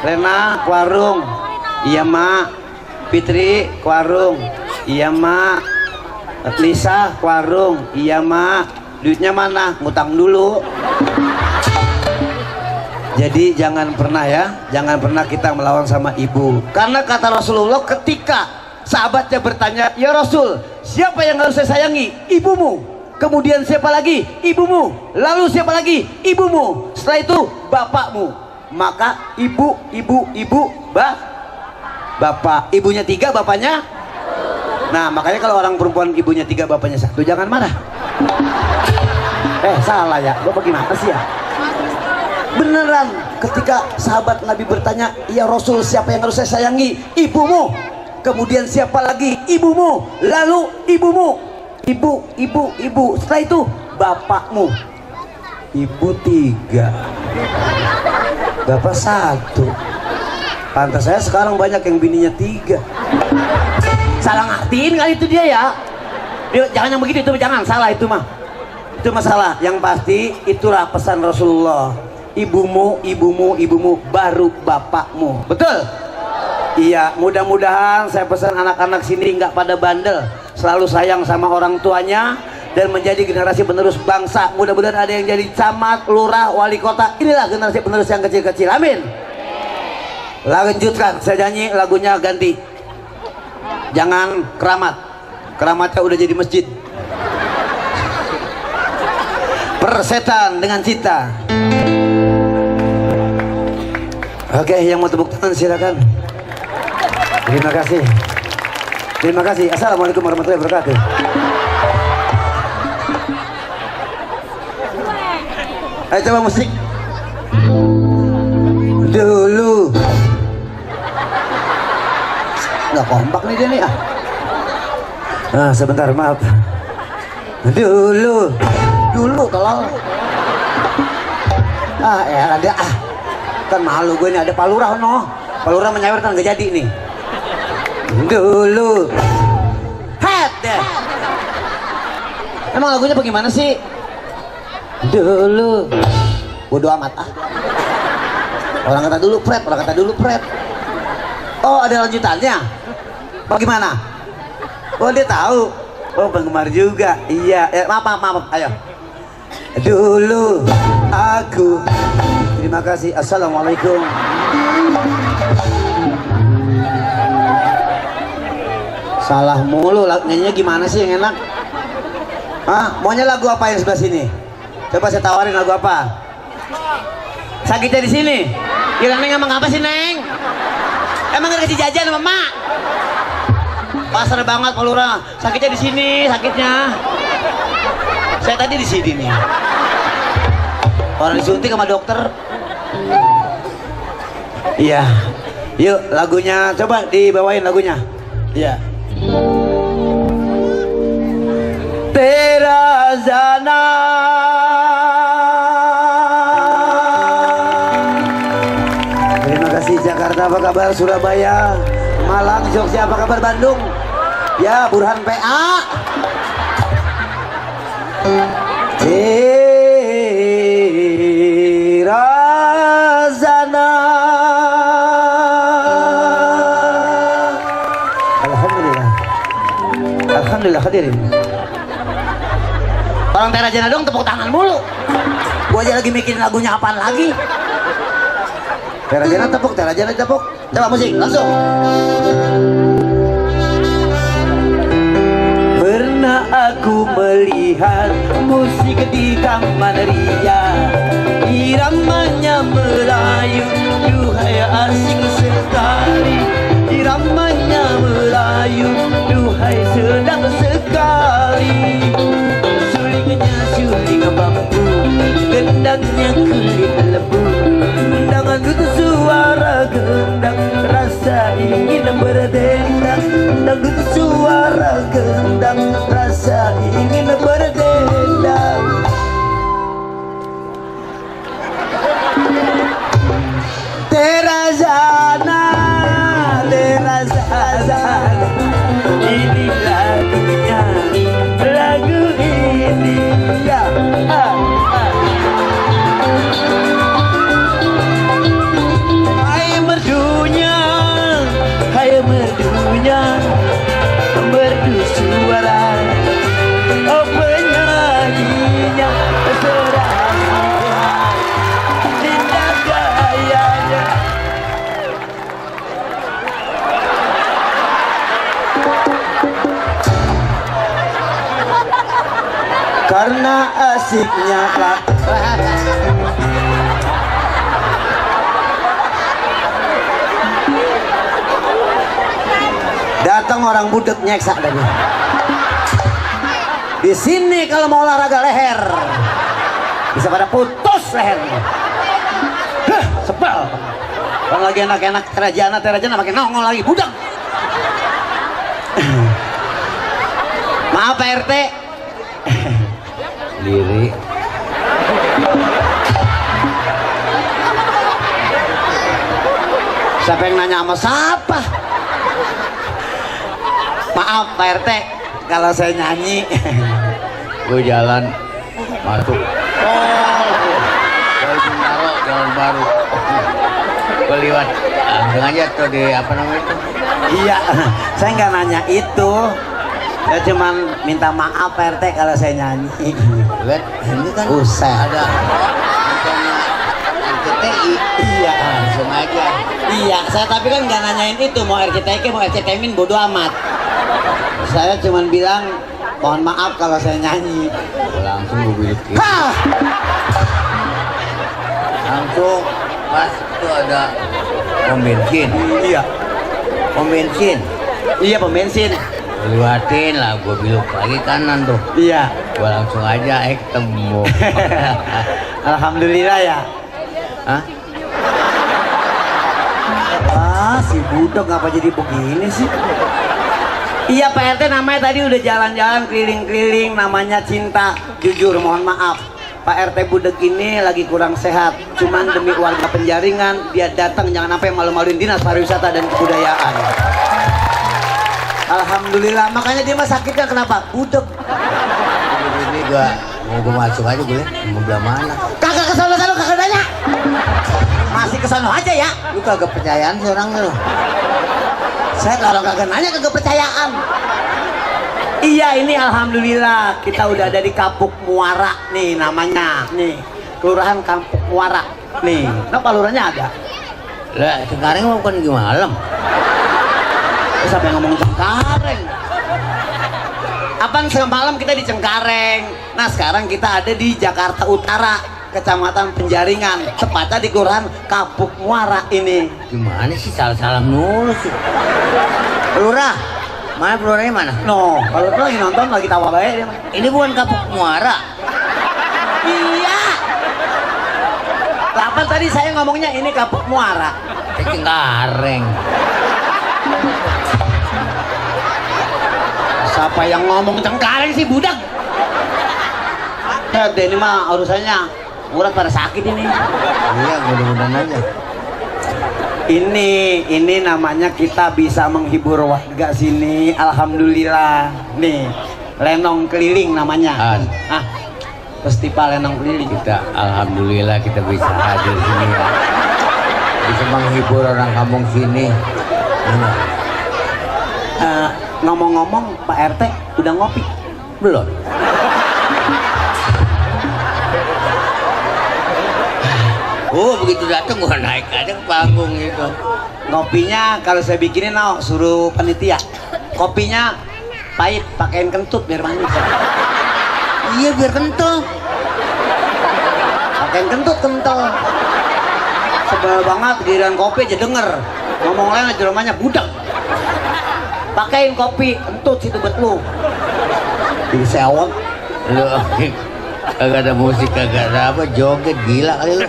Lena ke warung, iya mak. Fitri ke warung, iya mak. Lisa ke warung, iya mak. Duitnya mana? Ngutang dulu. Jadi jangan pernah ya, jangan pernah kita melawan sama ibu. Karena kata Rasulullah ketika sahabatnya bertanya, ya Rasul, siapa yang harus saya sayangi? Ibumu. Kemudian siapa lagi? Ibumu. Lalu siapa lagi? Ibumu. Setelah itu bapakmu. Maka ibu, bapak. Ibunya 3, bapaknya. Nah makanya kalau orang perempuan ibunya 3, bapaknya 1, jangan marah. Salah ya, bapak gimana sih ya? Beneran, ketika sahabat Nabi bertanya, ya Rasul siapa yang harus saya sayangi? Ibumu. Kemudian siapa lagi? Ibumu. Lalu ibumu. Ibu. Setelah itu bapakmu. Ibu 3, bapak 1. Pantas saya sekarang banyak yang bininya 3. Salah ngertiin kali itu dia ya. Jangan yang begitu, itu jangan salah itu mah. Itu masalah. Yang pasti itulah pesan Rasulullah. ibumu baru bapakmu. Betul? Iya, mudah-mudahan saya pesan anak-anak sini nggak pada bandel, selalu sayang sama orang tuanya dan menjadi generasi penerus bangsa. Mudah-mudahan ada yang jadi camat, lurah, wali kota. Inilah generasi penerus yang kecil-kecil. Amin. Lanjutkan, saya nyanyi lagunya ganti. Jangan keramat. Keramatnya udah jadi masjid. Persetan dengan cinta. Oke, yang mau tepuk tangan silakan. Terima kasih. Terima kasih. Assalamualaikum warahmatullahi wabarakatuh. Ayo coba musik. Dulu. Nggak kompak nih dia nih ah. Nah, sebentar maaf. Dulu tolong. Ya ada ah. Kan malu gue nih, ada Pak Lurah no. Pak Lurah menyawer kan nggak jadi nih. Dulu. Head deh. Emang lagunya bagaimana sih? Dulu. Bodo amat ah. Orang kata dulu pret. Oh, ada lanjutannya. Bagaimana? Oh, dia tahu. Oh, penggemar juga. Iya, maaf. Ayo. Dulu aku. Terima kasih. Assalamualaikum. Salah mulu, nyanyinya gimana sih yang enak? Hah? Maunya lagu apa yang sebelah sini? Coba saya tawarin lagu apa? Sakitnya di sini. Kira Neng emang apa sih Neng? Emang nggak kasih jajan sama Mak? Pasar banget Pak Lurah. Sakitnya di sini, sakitnya. Saya tadi di sini nih. Orang disuntik sama dokter. Iya. Yuk lagunya coba dibawain lagunya. Iya. Terazana. Terima kasih Jakarta, apa kabar Surabaya, Malang, Jogja, apa kabar Bandung? Ya Burhan PA. Terazana. Alhamdulillah hadirin. Orang Terazana dong tepuk tangan mulu. Gua aja lagi mikirin lagunya apaan lagi. Terazana tepuk. Coba musik langsung. Pernah aku melihat musik di Taman Ria, iramanya Melayu, duhai asing sekali. Iramanya Melayu, duhai sedap sekali. Sulingnya suling bambu, gendangnya kulit lembu. Dengan itu suara gendang, rasa ingin berdendang. Dengan itu suara gendang, rasa ingin berdendang. Terazana, ini lagunya, lagu ini ya. Hai merdunya, merdu suara, oh penyanyinya serah indah gayanya. Karena asiknya lah. Datang orang budek nyeksa tadi. Di sini kalau mau olahraga leher bisa pada putus lehernya. Sebel. Kalau lagi enak-enak Terazana makin nongol lagi budek. Maaf Pak RT. Diri. Siapa yang nanya sama siapa? Maaf Pak RT, kalau saya nyanyi gue jalan masuk. Oh, Jalan baru. Gue lewat langsung aja tuh di apa namanya itu. Iya, saya nggak nanya itu. Saya cuman minta maaf Pak RT kalau saya nyanyi. Lihat ini kan Usai. ada rencana RCTI. Iya, Langsung aja. iya. Saya tapi kan nggak nanyain itu mau RCTI mau RCTI bodo amat. Saya cuman bilang mohon maaf kalau saya nyanyi. Langsung gue bilik. Hah! Langsung pas itu ada pom bensin. Iya, Pom bensin. iya pembensin. Lewatin lah, gue belok lagi kanan tuh. Iya. Gue langsung aja ketemu. Alhamdulillah ya. Hah? Wah, si Budok ngapa jadi begini sih? Iya Pak RT namanya tadi udah jalan-jalan keliling-keliling namanya cinta. Jujur mohon maaf. Pak RT Budek ini lagi kurang sehat. Cuman demi warga Penjaringan dia datang jangan sampai malu-maluin Dinas Pariwisata dan Kebudayaan. Alhamdulillah makanya dia mah sakitnya kenapa? Budek. Ini gue mau gue masuk aja boleh? Mau belah mana? Kagak kesana kagak nanya. Masih kesana aja ya. Lu kagak percayaan sih orang lu. Saya kalau kagak nanya kagak percayaan. Iya ini alhamdulillah kita udah ada di Kapuk Muara nih namanya nih Kelurahan Kapuk Muara nih. Kenapa lurahnya ada? Lah sekarang mau bukan malam. Siapa yang ngomong Cengkareng? Apaan semalam kita di Cengkareng. Nah sekarang kita ada di Jakarta Utara, Kecamatan Penjaringan, tepatnya di Kelurahan Kapuk Muara ini. Gimana sih salah-salah mulu sih? Lurah, mana pelurahnya mana? No, kalau tuh lagi nonton lagi tawa baik dia. Ini bukan Kapuk Muara. Iya. Kapan tadi saya ngomongnya ini Kapuk Muara? Cengkareng. Siapa yang ngomong Cengkareng sih budak? Ini mah urusannya urat pada sakit ini. Iya, mudah-mudahan aja. Ini namanya kita bisa menghibur warga sini. Alhamdulillah. Nih, lenong keliling namanya. Ah. Festival lenong keliling. Kita alhamdulillah kita bisa hadir sini ya. Bisa menghibur orang kampung sini. Ngomong-ngomong Pak RT udah ngopi? Belum. Oh begitu datang gua naik aja ke panggung itu. Ngopinya kalau saya bikinin suruh panitia. Kopinya pahit, pakein kentut biar manis. Iya biar kental. Pakein kentut kental. Sebel banget giliran kopi aja denger. Ngomong lain aja rumahnya budak. Pakein kopi kentut situ buat lu. Di sewot. Lu kagak ada musik, kagak ada apa, joget gila kali lu.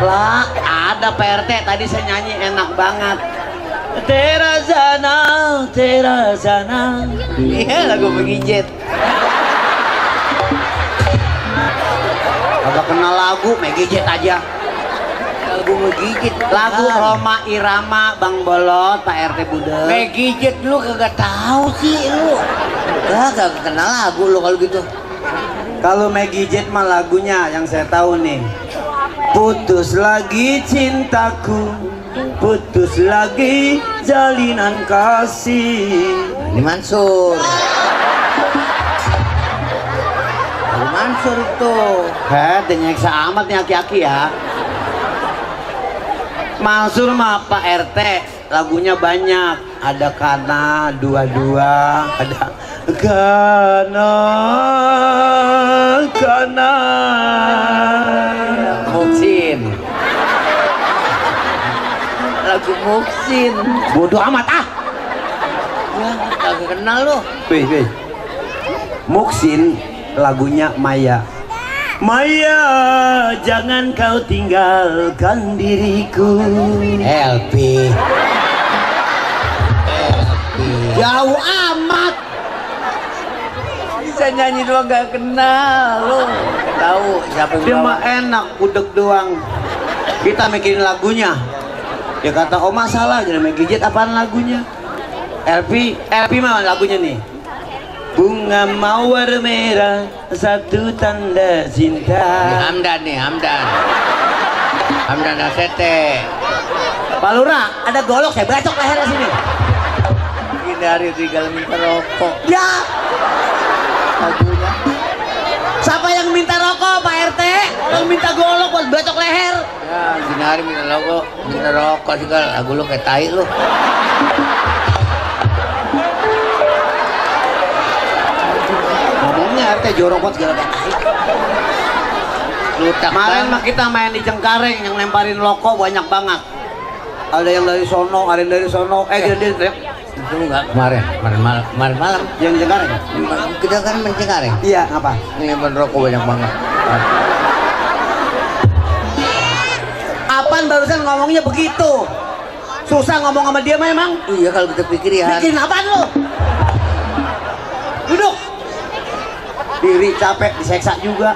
Lah, ada PRT tadi saya nyanyi enak banget. Terazana, Terazana. Iya lagu Megijit. Kagak kenal lagu, Megijit aja. Lagu Megijit. Lagu Roma Irama, Bang Bolot, Pak RT Budek. Megijit lu kagak tahu sih lu. Kagak kenal lagu lu kalau gitu. Kalau Megijit mah lagunya yang saya tahu nih. Putus lagi cintaku, putus lagi jalinan kasih. Ini Mansur. Ini Mansur itu. Dia nyeksa amat nih aki-aki ya. Mansur mah Pak RT lagunya banyak. Ada Kana dua-dua, ada Kana Muksin. Lagu Muksin. bodoh amat ah. Ya, kagak kenal lu. Wih. Muksin lagunya Maya. Maya, jangan kau tinggalkan diriku. LP. Jauh amat. Bisa nyanyi doang gak kenal lu. Gak tahu siapa yang Dia bawa. mah enak, budek doang. Kita mikirin lagunya. Dia kata, oh masalah, jadi Megijit apaan lagunya? LP mah lagunya nih. Bunga mawar merah satu tanda cinta. Hamdan nih, Hamdan. Hamdan Asete. Pak Lurah, ada golok saya bacok lehernya sini. Ini hari tinggal minta rokok. Ya, Lagunya. siapa yang minta rokok Pak RT? Yang minta golok buat bacok leher. Ya, gini hari minta rokok sih kan. Lagu lu kayak tai lu. Ngomongnya RT jorok banget segala kayak tai. Lutak Kemarin mah banget. kita main di Cengkareng yang lemparin rokok banyak banget. Ada yang dari sono, ada yang dari sono. Dia Itu enggak kemarin malam. yang Cengkareng. Kita kan mencekareng. Iya, ngapa? Ngelempar rokok banyak banget. Apaan barusan ngomongnya begitu? Susah ngomong sama dia memang. Iya kalau kita pikir ya. Bikin apaan lu? Duduk. Diri capek diseksa juga.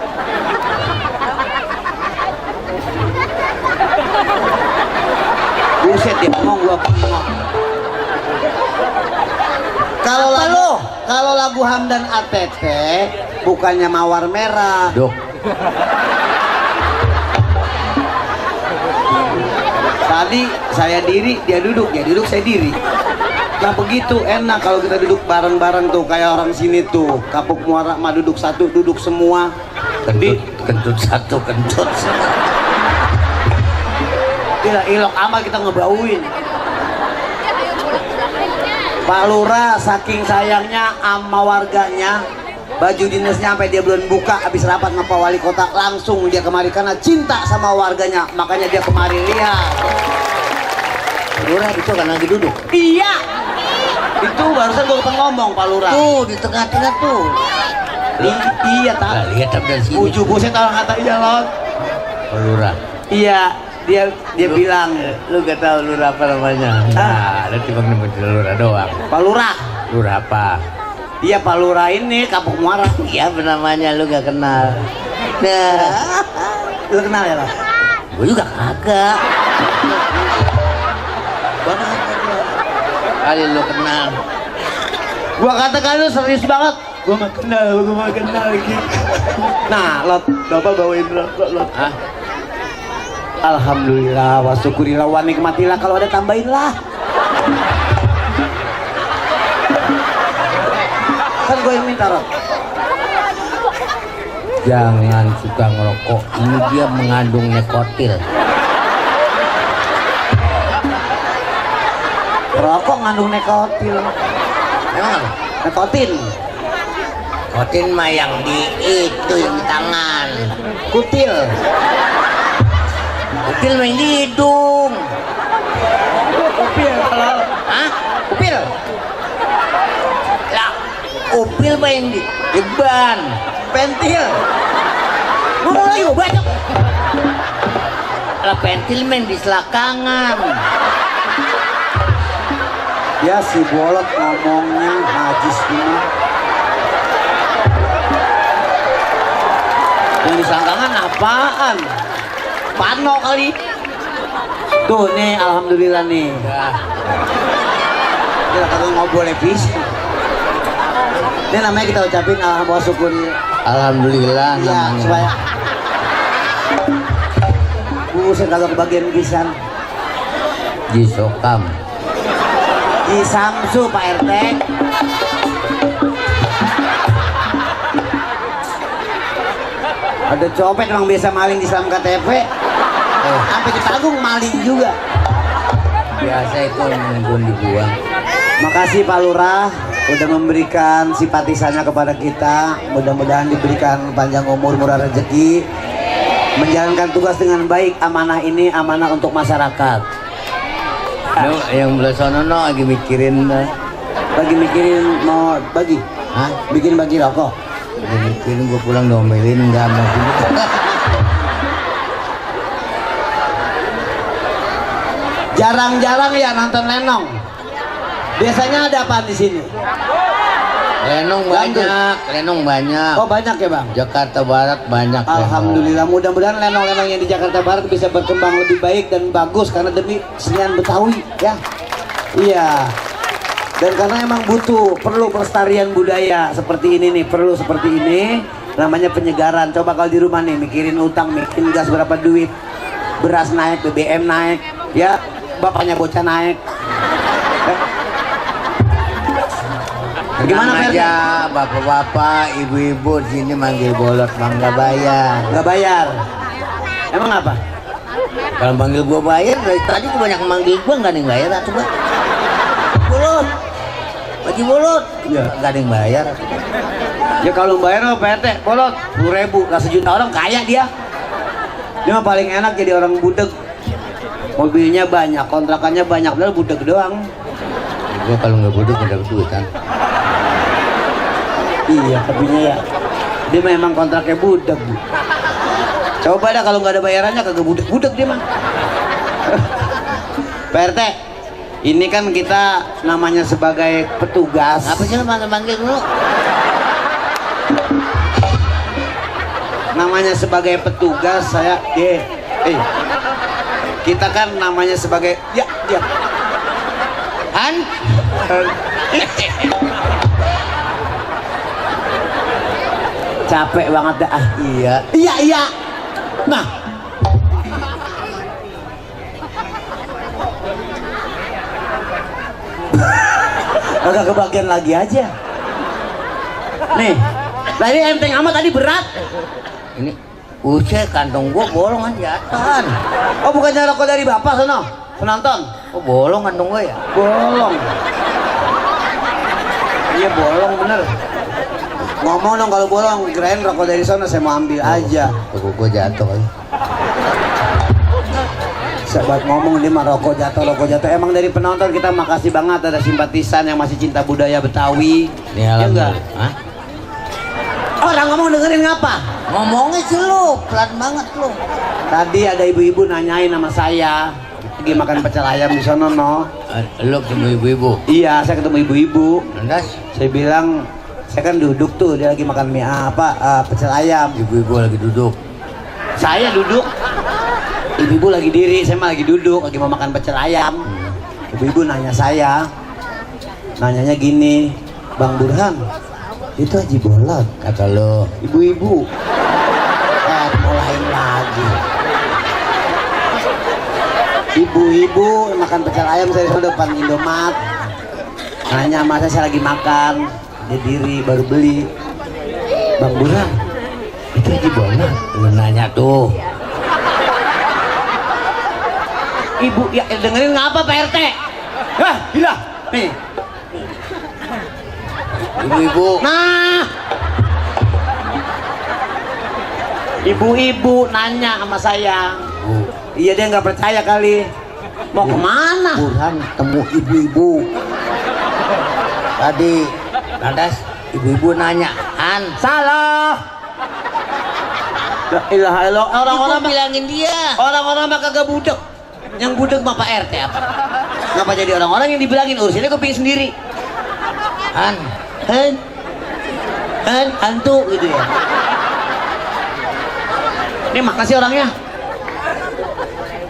Buset dia ngomong gua ngomong. Kalau lagu Hamdan ATT bukannya mawar merah. Duk. Tadi saya diri, dia duduk saya diri. Nah begitu enak kalau kita duduk bareng-bareng tuh kayak orang sini tuh. Kapuk Muara mah duduk satu, duduk semua. Kentut satu, kentut. Tidak ilok amal kita ngebauin. Pak Lurah saking sayangnya sama warganya, baju dinasnya sampai dia belum buka habis rapat sama Pak Wali Kota langsung dia kemari karena cinta sama warganya, makanya dia kemari. Lihat. Lurah itu kan lagi duduk. Iya. Itu barusan gua kepen ngomong Pak Lurah. Tuh di tengah-tengah tuh. Iya tak. Nah, lihat dari sini. Uju buset orang kata iya loh. Lurah. Iya, dia bilang Lu gak tahu lurah apa namanya? Nah, lu cuma nyebut lurah doang. Pak Lurah. Lurah apa? Iya Pak Lurah ini Kapuk Muara. Iya namanya lu gak kenal. Nah, Lu kenal ya Pak? gue juga kagak. Kali lu kenal. Gua katakan lu serius banget. Gua mah kenal gitu. Nah, Lot, Bapak bawain rokok, Lot. Hah? Alhamdulillah wa syukurillah wa nikmatillah, kalau ada tambahin lah. Kan gue yang minta Rot. Jangan suka ngerokok. Ini dia mengandung nikotil. Rokok ngandung nikotin. Emang? Nikotin. Nikotin mah yang di itu yang di tangan. Kutil. Kupil main di hidung. Kupil kalau. Hah? Kupil? Lah, kupil main di ban. Pentil. Ngomong lagi gue banyak. Lah pentil main di selakangan. Ya si bolot ngomongnya najis gimana? Yang disangkangan apaan? Pano kali. Tuh nih alhamdulillah nih. Ya. Kita kagak ngobrol bisa. Ini namanya kita ucapin alhamdulillah syukuri. Alhamdulillah Ya namanya. supaya buset kagak kebagian pisan. Jisokam. Di Samsu Pak RT. Ada copet emang biasa maling di Islam KTP. Sampai di Tagung maling juga. Biasa itu menunggu dibuang. Makasih Pak Lurah udah memberikan simpatisannya kepada kita. Mudah-mudahan diberikan panjang umur, murah rezeki, menjalankan tugas dengan baik. Amanah ini amanah untuk masyarakat. Lu yang belah sono no lagi mikirin Lagi mikirin mau bagi, hah? bikin bagi rokok. Lagi mikirin gua pulang domelin enggak mau dulu. Jarang-jarang ya nonton Lenong. Biasanya ada apa di sini? Lenong banyak. Oh banyak ya bang. Jakarta Barat banyak. Alhamdulillah, mudah-mudahan lenong-lenong yang di Jakarta Barat bisa berkembang lebih baik dan bagus karena demi kesenian Betawi ya. Iya. Dan karena emang perlu pelestarian budaya seperti ini nih, perlu seperti ini, namanya penyegaran. Coba kalau di rumah nih mikirin utang, mikirin gas berapa duit, beras naik, BBM naik, ya bapaknya bocah naik. Gimana Tenang aja, bapak-bapak, ibu-ibu di sini manggil bolot bang nggak bayar. Nggak bayar. Emang apa? Kalau manggil gua bayar, dari tadi gua banyak manggil gua nggak ada yang bayar atau gua. Bolot, bagi bolot, Iya. nggak ada yang bayar. Ya kalau bayar apa PRT? Bolot 10.000, lah sejuta orang kaya dia. Dia mah paling enak jadi orang budeg. Mobilnya banyak, kontrakannya banyak, padahal budeg doang. Gua kalau nggak bodoh nggak dapet duit kan. Iya, tapinya ya. Dia memang kontraknya budeg. Coba dah kalau nggak ada bayarannya kagak budeg-budeg dia mah. PRT, ini kan kita namanya sebagai petugas. Apa sih lo manggil dulu? Namanya sebagai petugas saya kita kan namanya sebagai ya Han? capek banget dah. Iya. Iya. Nah, agak kebagian lagi aja. Nih, tadi enteng amat, tadi berat. Ini buset, kantong gua bolong aja jatuhan. Oh, bukannya rokok dari bapak sono penonton? Oh bolong kantong gua ya? Bolong. Iya bolong bener. Ngomong dong kalau bolong, kirain rokok dari sana saya mau ambil aja. Rokok gua jatuh kali. Sahabat ngomong dia mah rokok jatuh. Emang dari penonton kita makasih banget ada simpatisan yang masih cinta budaya Betawi. Ini Ya enggak? Hah? Orang ngomong dengerin ngapa? Ngomongnya sih lu, pelan banget lu. Tadi ada ibu-ibu nanyain sama saya lagi makan pecel ayam di sono no. Lu ketemu ibu-ibu? Iya, saya ketemu ibu-ibu. Lantas? Saya bilang, saya kan duduk tuh, dia lagi makan mie pecel ayam. Ibu-ibu lagi duduk. Saya duduk, ibu-ibu lagi diri, saya mah lagi duduk, lagi mau makan pecel ayam. Ibu-ibu nanya saya, nanyanya gini, Bang Burhan, itu Haji Bolot. Kata lu, Ibu-ibu, mulain lagi. ibu-ibu makan pecel ayam saya di depan Indomaret. Nanya masa saya lagi makan, dia diri baru beli. Bang Burhan, itu Haji Bolot. Lu nanya tuh. Ibu, ya dengerin ngapa Pak RT? Hah, gila. Nih. Ibu-ibu. Nah. Ibu-ibu nanya sama saya. Iya, dia nggak percaya kali. Mau kemana? Burhan temu ibu-ibu. Tadi, lantas ibu-ibu nanya, Han. Salah. La ilaha illallah. Orang-orang mah bilangin dia. orang-orang mah kagak budek. Yang budek mah Pak RT apa? Ngapa jadi orang-orang yang dibilangin urusannya kepingin sendiri? Han. Hantu gitu ya. Ini makasih orangnya.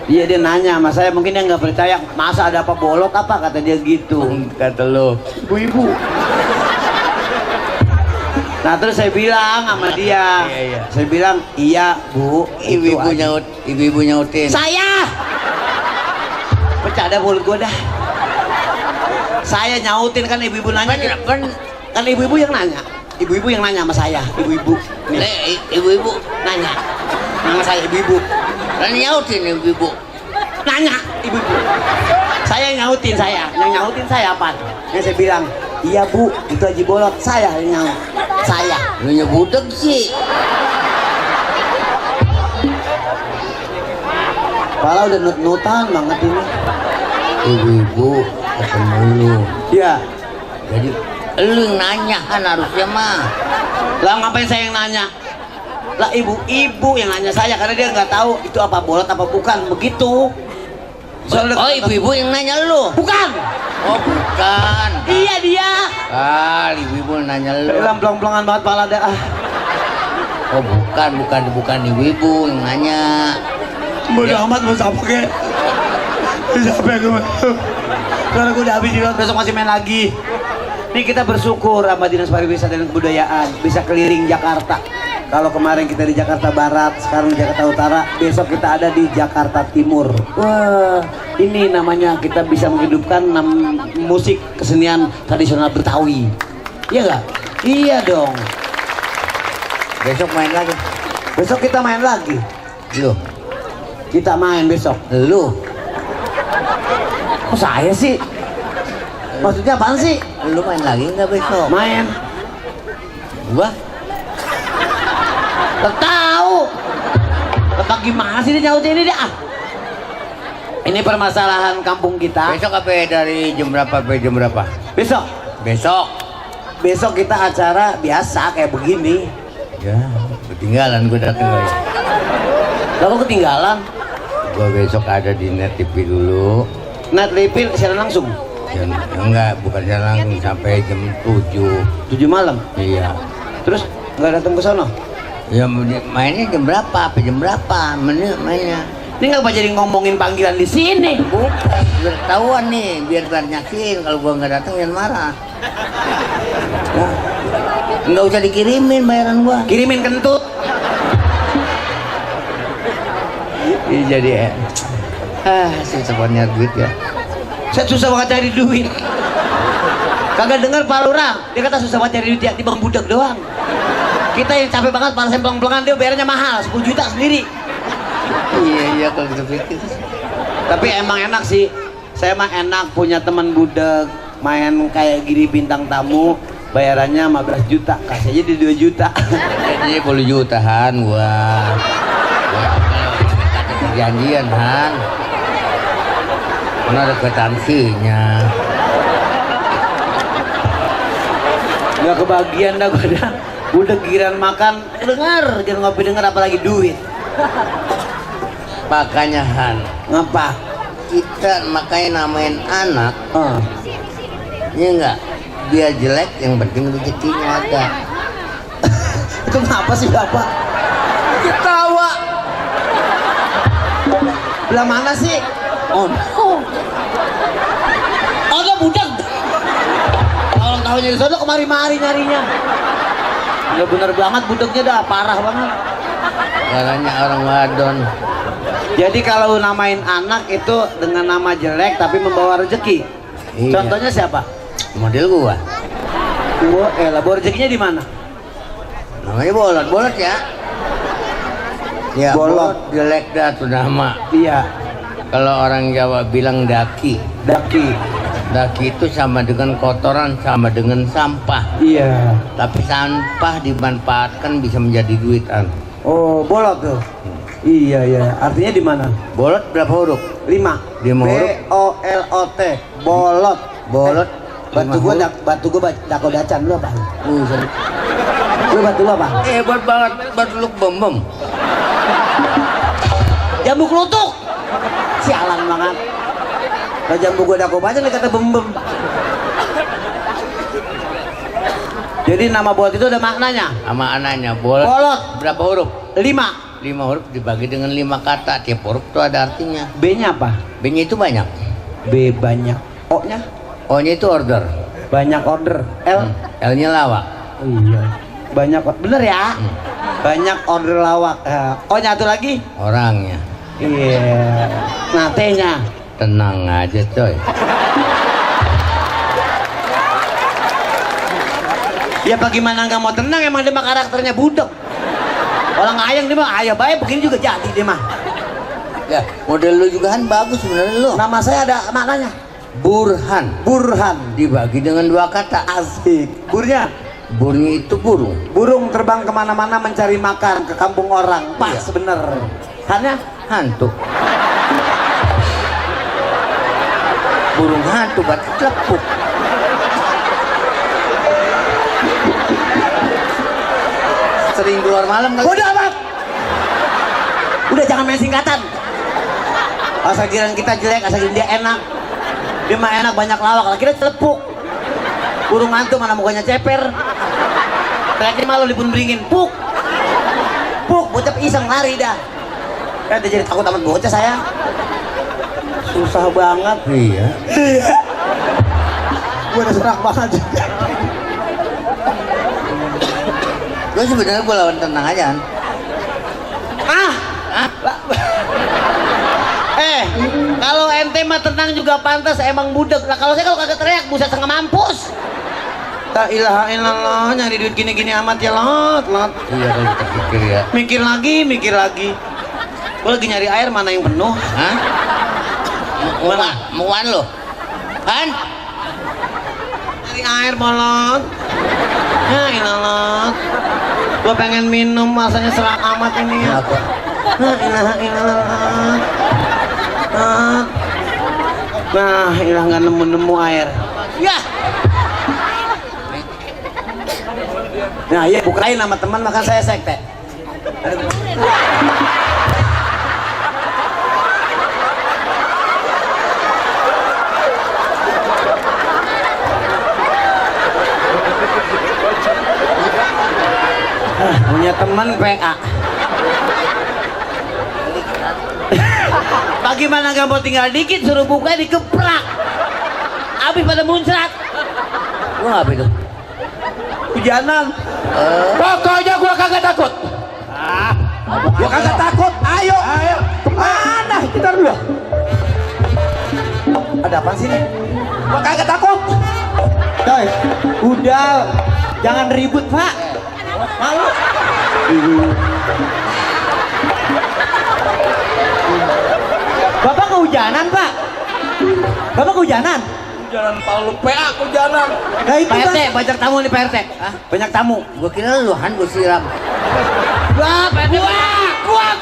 Iya, dia nanya sama saya, mungkin dia nggak percaya, masa ada apa bolot apa, kata dia gitu. Kata lu. Ibu-ibu. Nah terus saya bilang sama dia, Iya. saya bilang iya Bu. Ibu-ibu nyautin. Saya pecah dah mulut gua dah. Saya nyautin kan, ibu-ibu nanya. Kan ibu-ibu yang nanya. Ibu-ibu yang nanya sama saya. Ibu-ibu. Nih, Ibu-ibu nanya. Nama saya ibu-ibu. kan nyautin ibu-ibu. Nanya ibu-ibu. Saya nyautin saya. Yang nyautin saya apa? Yang saya bilang, iya Bu, itu Haji Bolot. Saya yang nyaut. Saya. Lu nyebudek sih. Kepala udah nut-nutan banget ini. Ibu-ibu ketemu lu. Iya. Jadi lu yang nanya kan harusnya mah. Lah ngapain saya yang nanya? Lah ibu-ibu yang nanya saya karena dia nggak tahu itu apa bolot apa bukan, begitu. Soalnya Oh ibu-ibu yang nanya lu. bukan. Oh bukan. Iya dia. Ah ibu-ibu nanya lu. Belong-belongan banget pala dah. Oh bukan ibu-ibu yang nanya. Bodoh amat mau siapa ke? Capek gue. Soalnya gue udah habis di besok masih main lagi. Nih kita bersyukur sama Dinas Pariwisata dan Kebudayaan bisa keliling Jakarta. Kalau kemarin kita di Jakarta Barat, sekarang di Jakarta Utara, besok kita ada di Jakarta Timur. Wah, ini namanya kita bisa menghidupkan musik kesenian tradisional Betawi. Iya nggak? Iya dong. Besok main lagi. Besok kita main lagi. Lu. Kita main besok. Lu. Kok saya sih? Maksudnya apaan sih? Lu main lagi nggak besok? Main. Gua. Gak tahu. Letak gimana sih dia nyautnya ini dia? Ini permasalahan kampung kita. Besok apa dari jam berapa sampai jam berapa? Besok. Besok. Besok kita acara biasa kayak begini. Ya, ketinggalan gue datang lagi. Lalu ketinggalan. Gue besok ada di Net TV dulu. Net TV siaran langsung. Enggak, bukan jalan langsung sampai jam 7. 7 malam. Iya. Terus nggak datang ke sono? Ya mainnya jam berapa? Apa jam berapa? Mainnya. Ini nggak jadi ngomongin panggilan di sini. Bukan, biar ketahuan nih, biar banyakin. Kalau gua nggak datang jangan marah. Nah, nggak usah dikirimin bayaran gua. Kirimin kentut. Iya jadi susah banget duit ya. Saya susah banget cari duit. Kagak dengar Pak Lurah, dia kata susah banget cari duit ya, timbang budak doang. Kita yang capek banget, para semplang-pelangan dia bayarnya mahal, 10 juta sendiri. Iya kalau gitu pikir. Tapi emang enak sih, saya mah enak punya teman budak, main kayak gini bintang tamu, bayarannya 15 juta, kasih aja di 2 juta. Jadi 10 jutaan gua ada perjanjian Han. Mana ada kwitansinya. Gak kebagian dah gue dah. Udah giran makan, dengar, jangan ngopi dengar apalagi duit. Makanya Han, Ngapa? kita makanya namain anak, ya enggak, dia jelek yang penting rezekinya ada. Itu ngapa sih Bapak? Ketawa. Belah mana sih? Oh, Ada budak. Orang tahunya di sana kemari-mari nyarinya. Udah bener banget budaknya dah parah banget. caranya orang wadon. Jadi kalau namain anak itu dengan nama jelek tapi membawa rezeki. Iya. Contohnya siapa? Model gua. Bawa rezekinya di mana? Namanya bolot ya. Ya, Bolot. jelek dah tuh nama. Iya, Kalau orang Jawa bilang daki. daki. Daki itu sama dengan kotoran, sama dengan sampah. Iya. Tapi sampah dimanfaatkan bisa menjadi duit An. Oh, bolot tuh. Iya, iya. Artinya di mana? Bolot berapa huruf? 5. 5 huruf. BOLOT. Bolot. Bolot. Batu gua dako dacan lu apa? Sorry. Lu batu lu apa? Hebat banget, batu lu bom. Jambu kelutuk. Sialan banget. Kalau jambu gua dako bacan dia kata bem. Jadi nama bolot itu ada maknanya. Sama anaknya bolot. Bolot. Berapa huruf? 5. 5 huruf dibagi dengan 5 kata. Tiap huruf itu ada artinya. B-nya apa? B-nya itu banyak. B banyak. O-nya? O-nya itu order. Banyak order. L? L-nya lawak. Iya. Banyak bener ya? Banyak order lawak. O-nya satu lagi? Orangnya. Iya. Nah, T-nya? Tenang aja coy. Ya bagaimana nggak mau tenang, emang dia mah karakternya budak. Orang ayang dia mah ayah baik begini juga jadi dia mah. Ya, model lu juga kan bagus sebenarnya lu. Nama saya ada maknanya. Burhan. Burhan. Dibagi dengan 2 kata. Asik. Burnya? Burnya itu burung. Burung terbang kemana-mana mencari makan ke kampung orang. Pas bener. Hannya? Hantu. Burung hantu batu telepuk. Sering keluar malam kali. Udah amat. Udah jangan main singkatan. Asal kira kita jelek, asal kira dia enak. Dia mah enak banyak lawak, kira telepuk. Burung hantu mana mukanya ceper. Teriaknya malu dipun beringin, puk. Puk, bocah iseng lari dah. Dia jadi takut amat bocah saya. Susah banget. Iya. Gue udah serak banget juga. Gue sebenarnya gue lawan tenang aja kan. Kalau ente mah tenang juga pantas emang budek. Lah kalau saya kalau kagak teriak buset setengah mampus. La ilaha illallah, nyari duit gini-gini amat ya lot. Iya kalau kita pikir ya. Mikir lagi. Gue lagi nyari air mana yang penuh. Hah? Muan lo? Kan? Nyari air bolot. Ya ilallah. Gue pengen minum masanya serak amat ini ya. Apa? La ilaha illallah. Nah, ilah nggak nemu air. Ya. Nah iya bukain sama teman makan saya sekte. Punya teman PA. Bagaimana gak mau tinggal dikit suruh buka dikeprak. Habis pada muncrat. Lu apa itu? Hujanan. Pokoknya gua kagak takut. Gua kagak takut. Ayo. Kemana kita dulu? Ada apa sih nih? Gua kagak takut. Coy, udah, jangan ribut Pak. Malu. Bapak kehujanan Pak. Bapak kehujanan. Jalan Palu PA kehujanan. Nah itu PRT, Pak. banyak tamu nih PRT. Hah? Banyak tamu. Gue kira lu Han gue siram. Wah, PRT. Gua.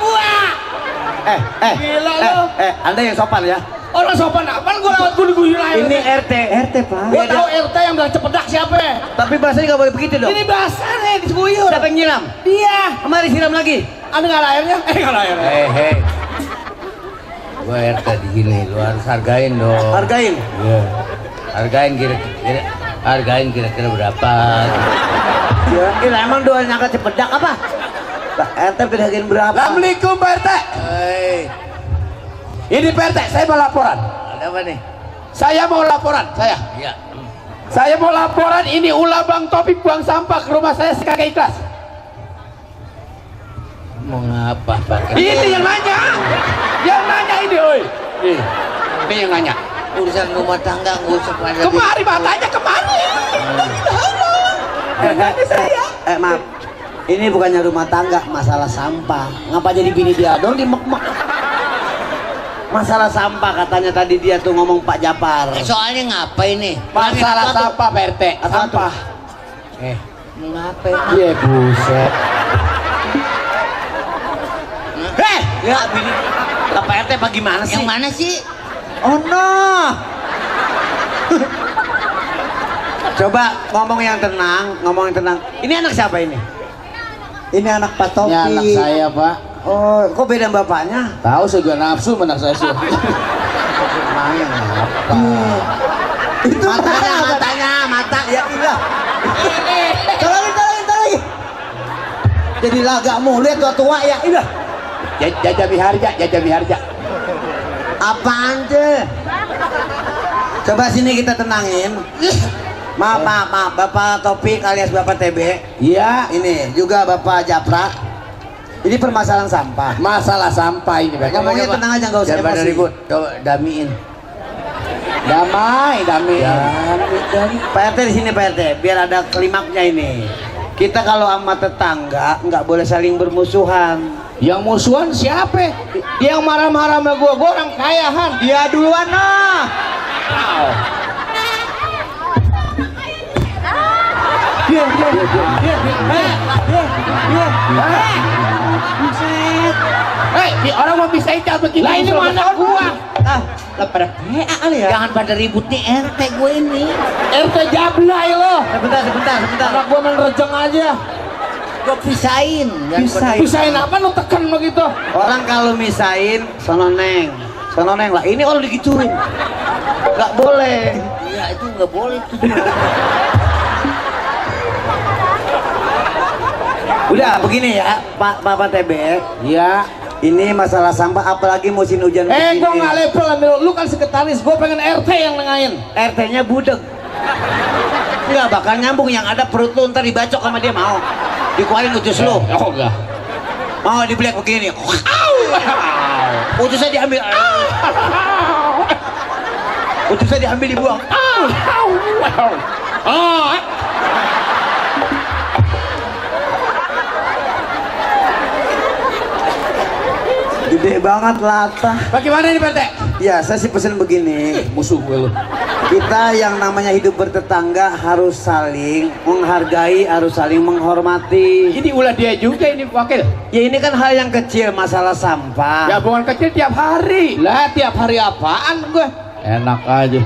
Gila lu. Anda yang sopan ya. Orang sopan apaan gua lewat gua diguyur air. Ini RT. RT Pak. Gua tahu RT yang bilang cepedak siapa? Tapi bahasanya nggak boleh begitu dong. Ini basah nih diguyur. Siapa yang nyiram? Iya. Kemari siram lagi. Ada nggak ada airnya? Nggak ada airnya. Hei. Gue RT di sini, lu harus hargain dong. Hargain. Iya. Hargain kira-kira berapa? Ya, ini emang doa nyangka cepedak apa? Pak RT pedagang berapa? Assalamualaikum Pak RT. Hei, Ini Pak RT, saya mau laporan. ada apa nih? Saya mau laporan, saya. Iya. Saya mau laporan ini ulah Bang Topik buang sampah ke rumah saya kagak ikhlas. Mau ngapa pakai? Ini yang nanya. Yang nanya ini, oi. Ini yang nanya. Urusan rumah tangga gue sepada. Kemari matanya kemari. Maaf. Ini bukannya rumah tangga, masalah sampah. Ngapa jadi bini dia dong di mek-mek? Masalah sampah katanya tadi dia tuh ngomong Pak Japar. Soalnya ngapain nih? Masalah Apa tuh? sampah Pak RT. Apa Sampah. Mau ngapain? Iya buset. Ya bini. Lah Pak RT apa gimana sih? Yang mana sih? Oh no. Coba ngomong yang tenang. Ini anak siapa ini? Ini anak Pak Topi. Ini anak saya Pak. Oh, kok beda bapaknya? Tahu saya juga nafsu anak saya sih. Main apa? Itu Mata ya iya. Tolongin. Jadi lagak mulu tua ya. Iya. Jaja Biharja. Apaan tuh? Coba sini kita tenangin. Maaf, Bapak Topik alias Bapak TB. Iya. Ini juga Bapak Japra. Ini permasalahan sampah. Masalah sampah ini Pak. Ngomongnya tenang aja, nggak usah Jangan pada emosi. ribut. Coba damiin. Damai. Pak RT di sini Pak RT, biar ada klimaknya ini. Kita kalau sama tetangga nggak boleh saling bermusuhan. Yang musuhan siapa? Dia yang marah-marah sama gua orang kaya Han. Dia duluan nah. Hei, orang mau bisa ikat begini. Lah ini mana gua? Lah pada PA kali ya. Jangan pada ribut nih RT gue ini. RT Jablay lo. Sebentar. Anak gua main rejeng aja. Gue pisahin. Pisahin apa lu tekan begitu? Orang kalau misain, sono neng lah. Ini orang digituin, nggak boleh. Iya itu nggak boleh tuh. Udah begini ya, Pak TB. Iya. Ini masalah sampah, apalagi musim hujan begini. Gua nggak level ambil, lu kan sekretaris, gua pengen RT yang nengahin. RT-nya budek. Nggak bakal nyambung, yang ada perut lu ntar dibacok sama dia, mau dikuarin utus lu. Oh enggak. Mau dibelek begini. Utusnya diambil. Utusnya diambil dibuang. Gede banget latah. Bagaimana ini PT? Ya, saya sih pesen begini. Musuh gue lu. Kita yang namanya hidup bertetangga harus saling menghargai, harus saling menghormati. Ini ulah dia juga ini wakil. Ya ini kan hal yang kecil, masalah sampah. Ya bukan kecil tiap hari. Lah tiap hari apaan gue? Enak aja.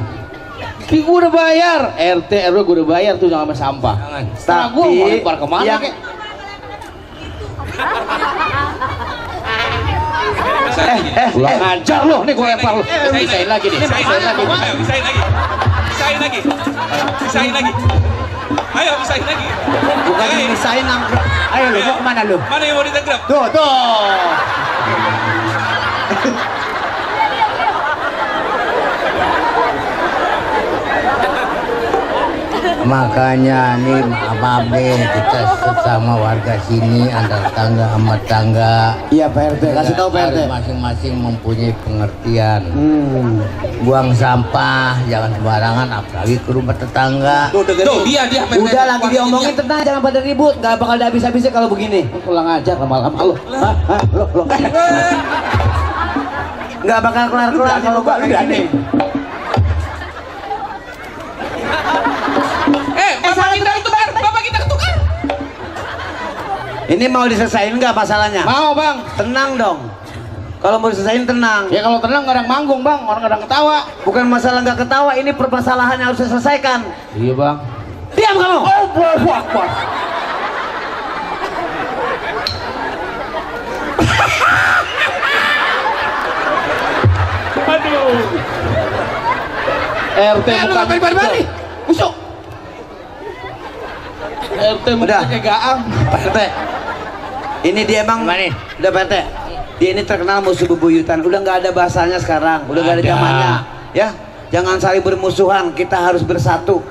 Ki gue udah bayar, RT RW gue udah bayar tuh sama sampah. Setelah gue mau lempar kemana yang- kek? Ulah ngajar lo, nih gue lempar lo. Bisain lagi nih, bisain lagi. Bisain lagi. Bisain lagi. Bisain lagi. Ayo bisain lagi. Bukan dimisain nangkrep. Ayo lu mau kemana lu? Mana yang mau ditangkap? Tuh, tuh. Makanya nih maaf deh, kita sesama warga sini antar tangga sama tangga. Iya Pak RT, kasih tahu Pak RT. Harus masing-masing mempunyai pengertian. Buang sampah jangan sembarangan, apalagi ke rumah tetangga. Tuh dia. Udah lagi diomongin, tenang, jangan pada ribut, nggak bakal ada habis-habisnya kalau begini. Pulang aja lama-lama lo. Lo. Nggak bakal kelar-kelar kalau gua kayak gini. Bapak kita ketukar. Ini mau diselesain nggak masalahnya? Mau bang. Tenang dong. Kalau mau diselesain tenang. Ya kalau tenang nggak ada yang manggung bang, orang nggak ada yang ketawa. Bukan masalah nggak ketawa, ini permasalahan yang harus diselesaikan. Iya bang. Diam kamu. Oh, Akbar. Aduh. RT bukan bari-bari. Busuk. RT Udah. mukanya gaang. Pak RT. Ini dia emang. Gimana nih? Udah Pak RT. Dia ini terkenal musuh bebuyutan. Udah nggak ada bahasanya sekarang. Udah nggak ada Ada. zamannya. Ya, jangan saling bermusuhan. Kita harus bersatu.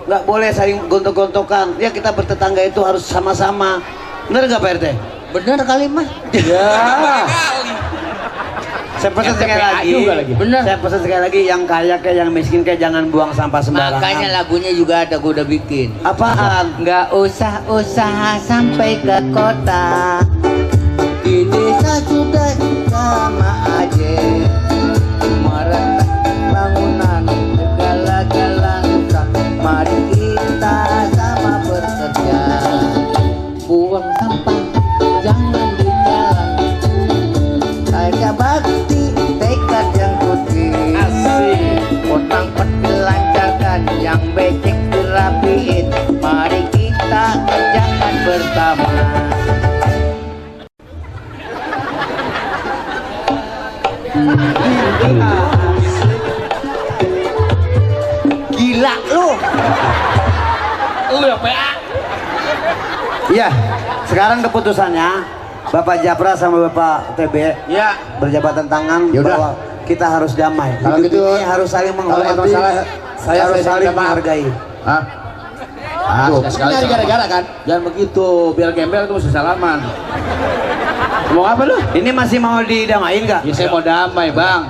Nggak boleh saling gontok-gontokan. Ya kita bertetangga itu harus sama-sama. Bener nggak Pak RT? Bener kali mas? Ya. Saya pesan sekali RTPA lagi. juga lagi. Bener. Saya pesan sekali lagi, yang kaya kayak yang miskin kayak jangan buang sampah sembarangan. Makanya lagunya juga ada, gua udah bikin. Apaan? Nggak usah usaha sampai ke kota, di desa sudah sama aja. Meretak bangunan segala-galanya, mari kita sama bekerja. Buang sampah jangan di jalan, saya bakti tekad yang putih. Asik. Potong peti lancarkan, yang becek dirapiin. Mari kita kerjakan bersama. Gila lu. Lu ya PA. Iya. Sekarang keputusannya Bapak Japra sama Bapak TB Ya. berjabatan tangan Yaudah. bahwa kita harus damai. Kalau Hidup gitu, ini harus saling menghormati, kalau masalah saya harus saling minta maaf. menghargai. Hah? Ini gara-gara kan? Jangan begitu, biar gembel itu mesti salaman. Mau apa lu? Ini masih mau didamain nggak? Ya saya mau damai bang.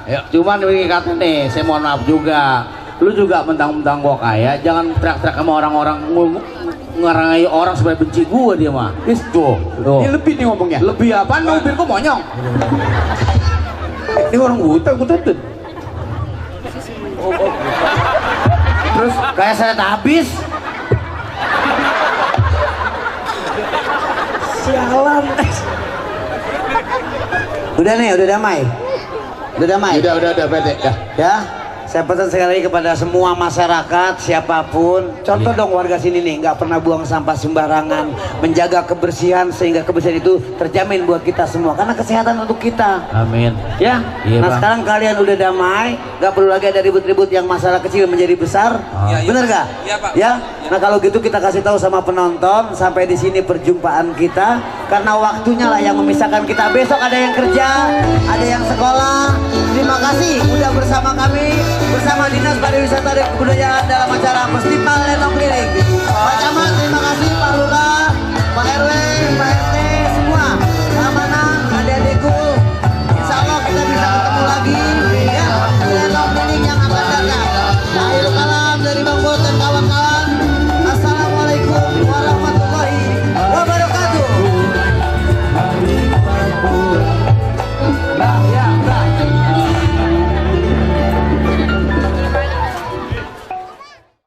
Ya, cuman begini kata nih, saya mohon maaf juga. Lu juga mentang-mentang gua kaya, jangan teriak-teriak sama orang-orang ngarangai orang supaya benci gua dia mah. Tuh. Ini lebih nih ngomongnya. Lebih apaan? Mobil gua monyong. Ini orang buta, gua tuntut. Terus kayak saya tak habis. Sialan. Udah nih, udah damai. Udah damai. Udah, pede. Ya, saya pesan sekali lagi kepada semua masyarakat, siapapun, contoh dong warga sini nih, nggak pernah buang sampah sembarangan, menjaga kebersihan sehingga kebersihan itu terjamin buat kita semua, karena kesehatan untuk kita. Amin. Ya, Iya, nah Bang. sekarang kalian udah damai, nggak perlu lagi ada ribut-ribut yang masalah kecil menjadi besar, bener gak? Iya, Pak. Ya, nah kalau gitu kita kasih tahu sama penonton sampai di sini perjumpaan kita. karena waktunya lah yang memisahkan kita. Besok ada yang kerja, ada yang sekolah. Terima kasih udah bersama kami, bersama Dinas Pariwisata dan Kebudayaan dalam acara Festival Lenong Keliling. Pak Camat, terima kasih. Pak Lurah, Pak RW, Pak RT,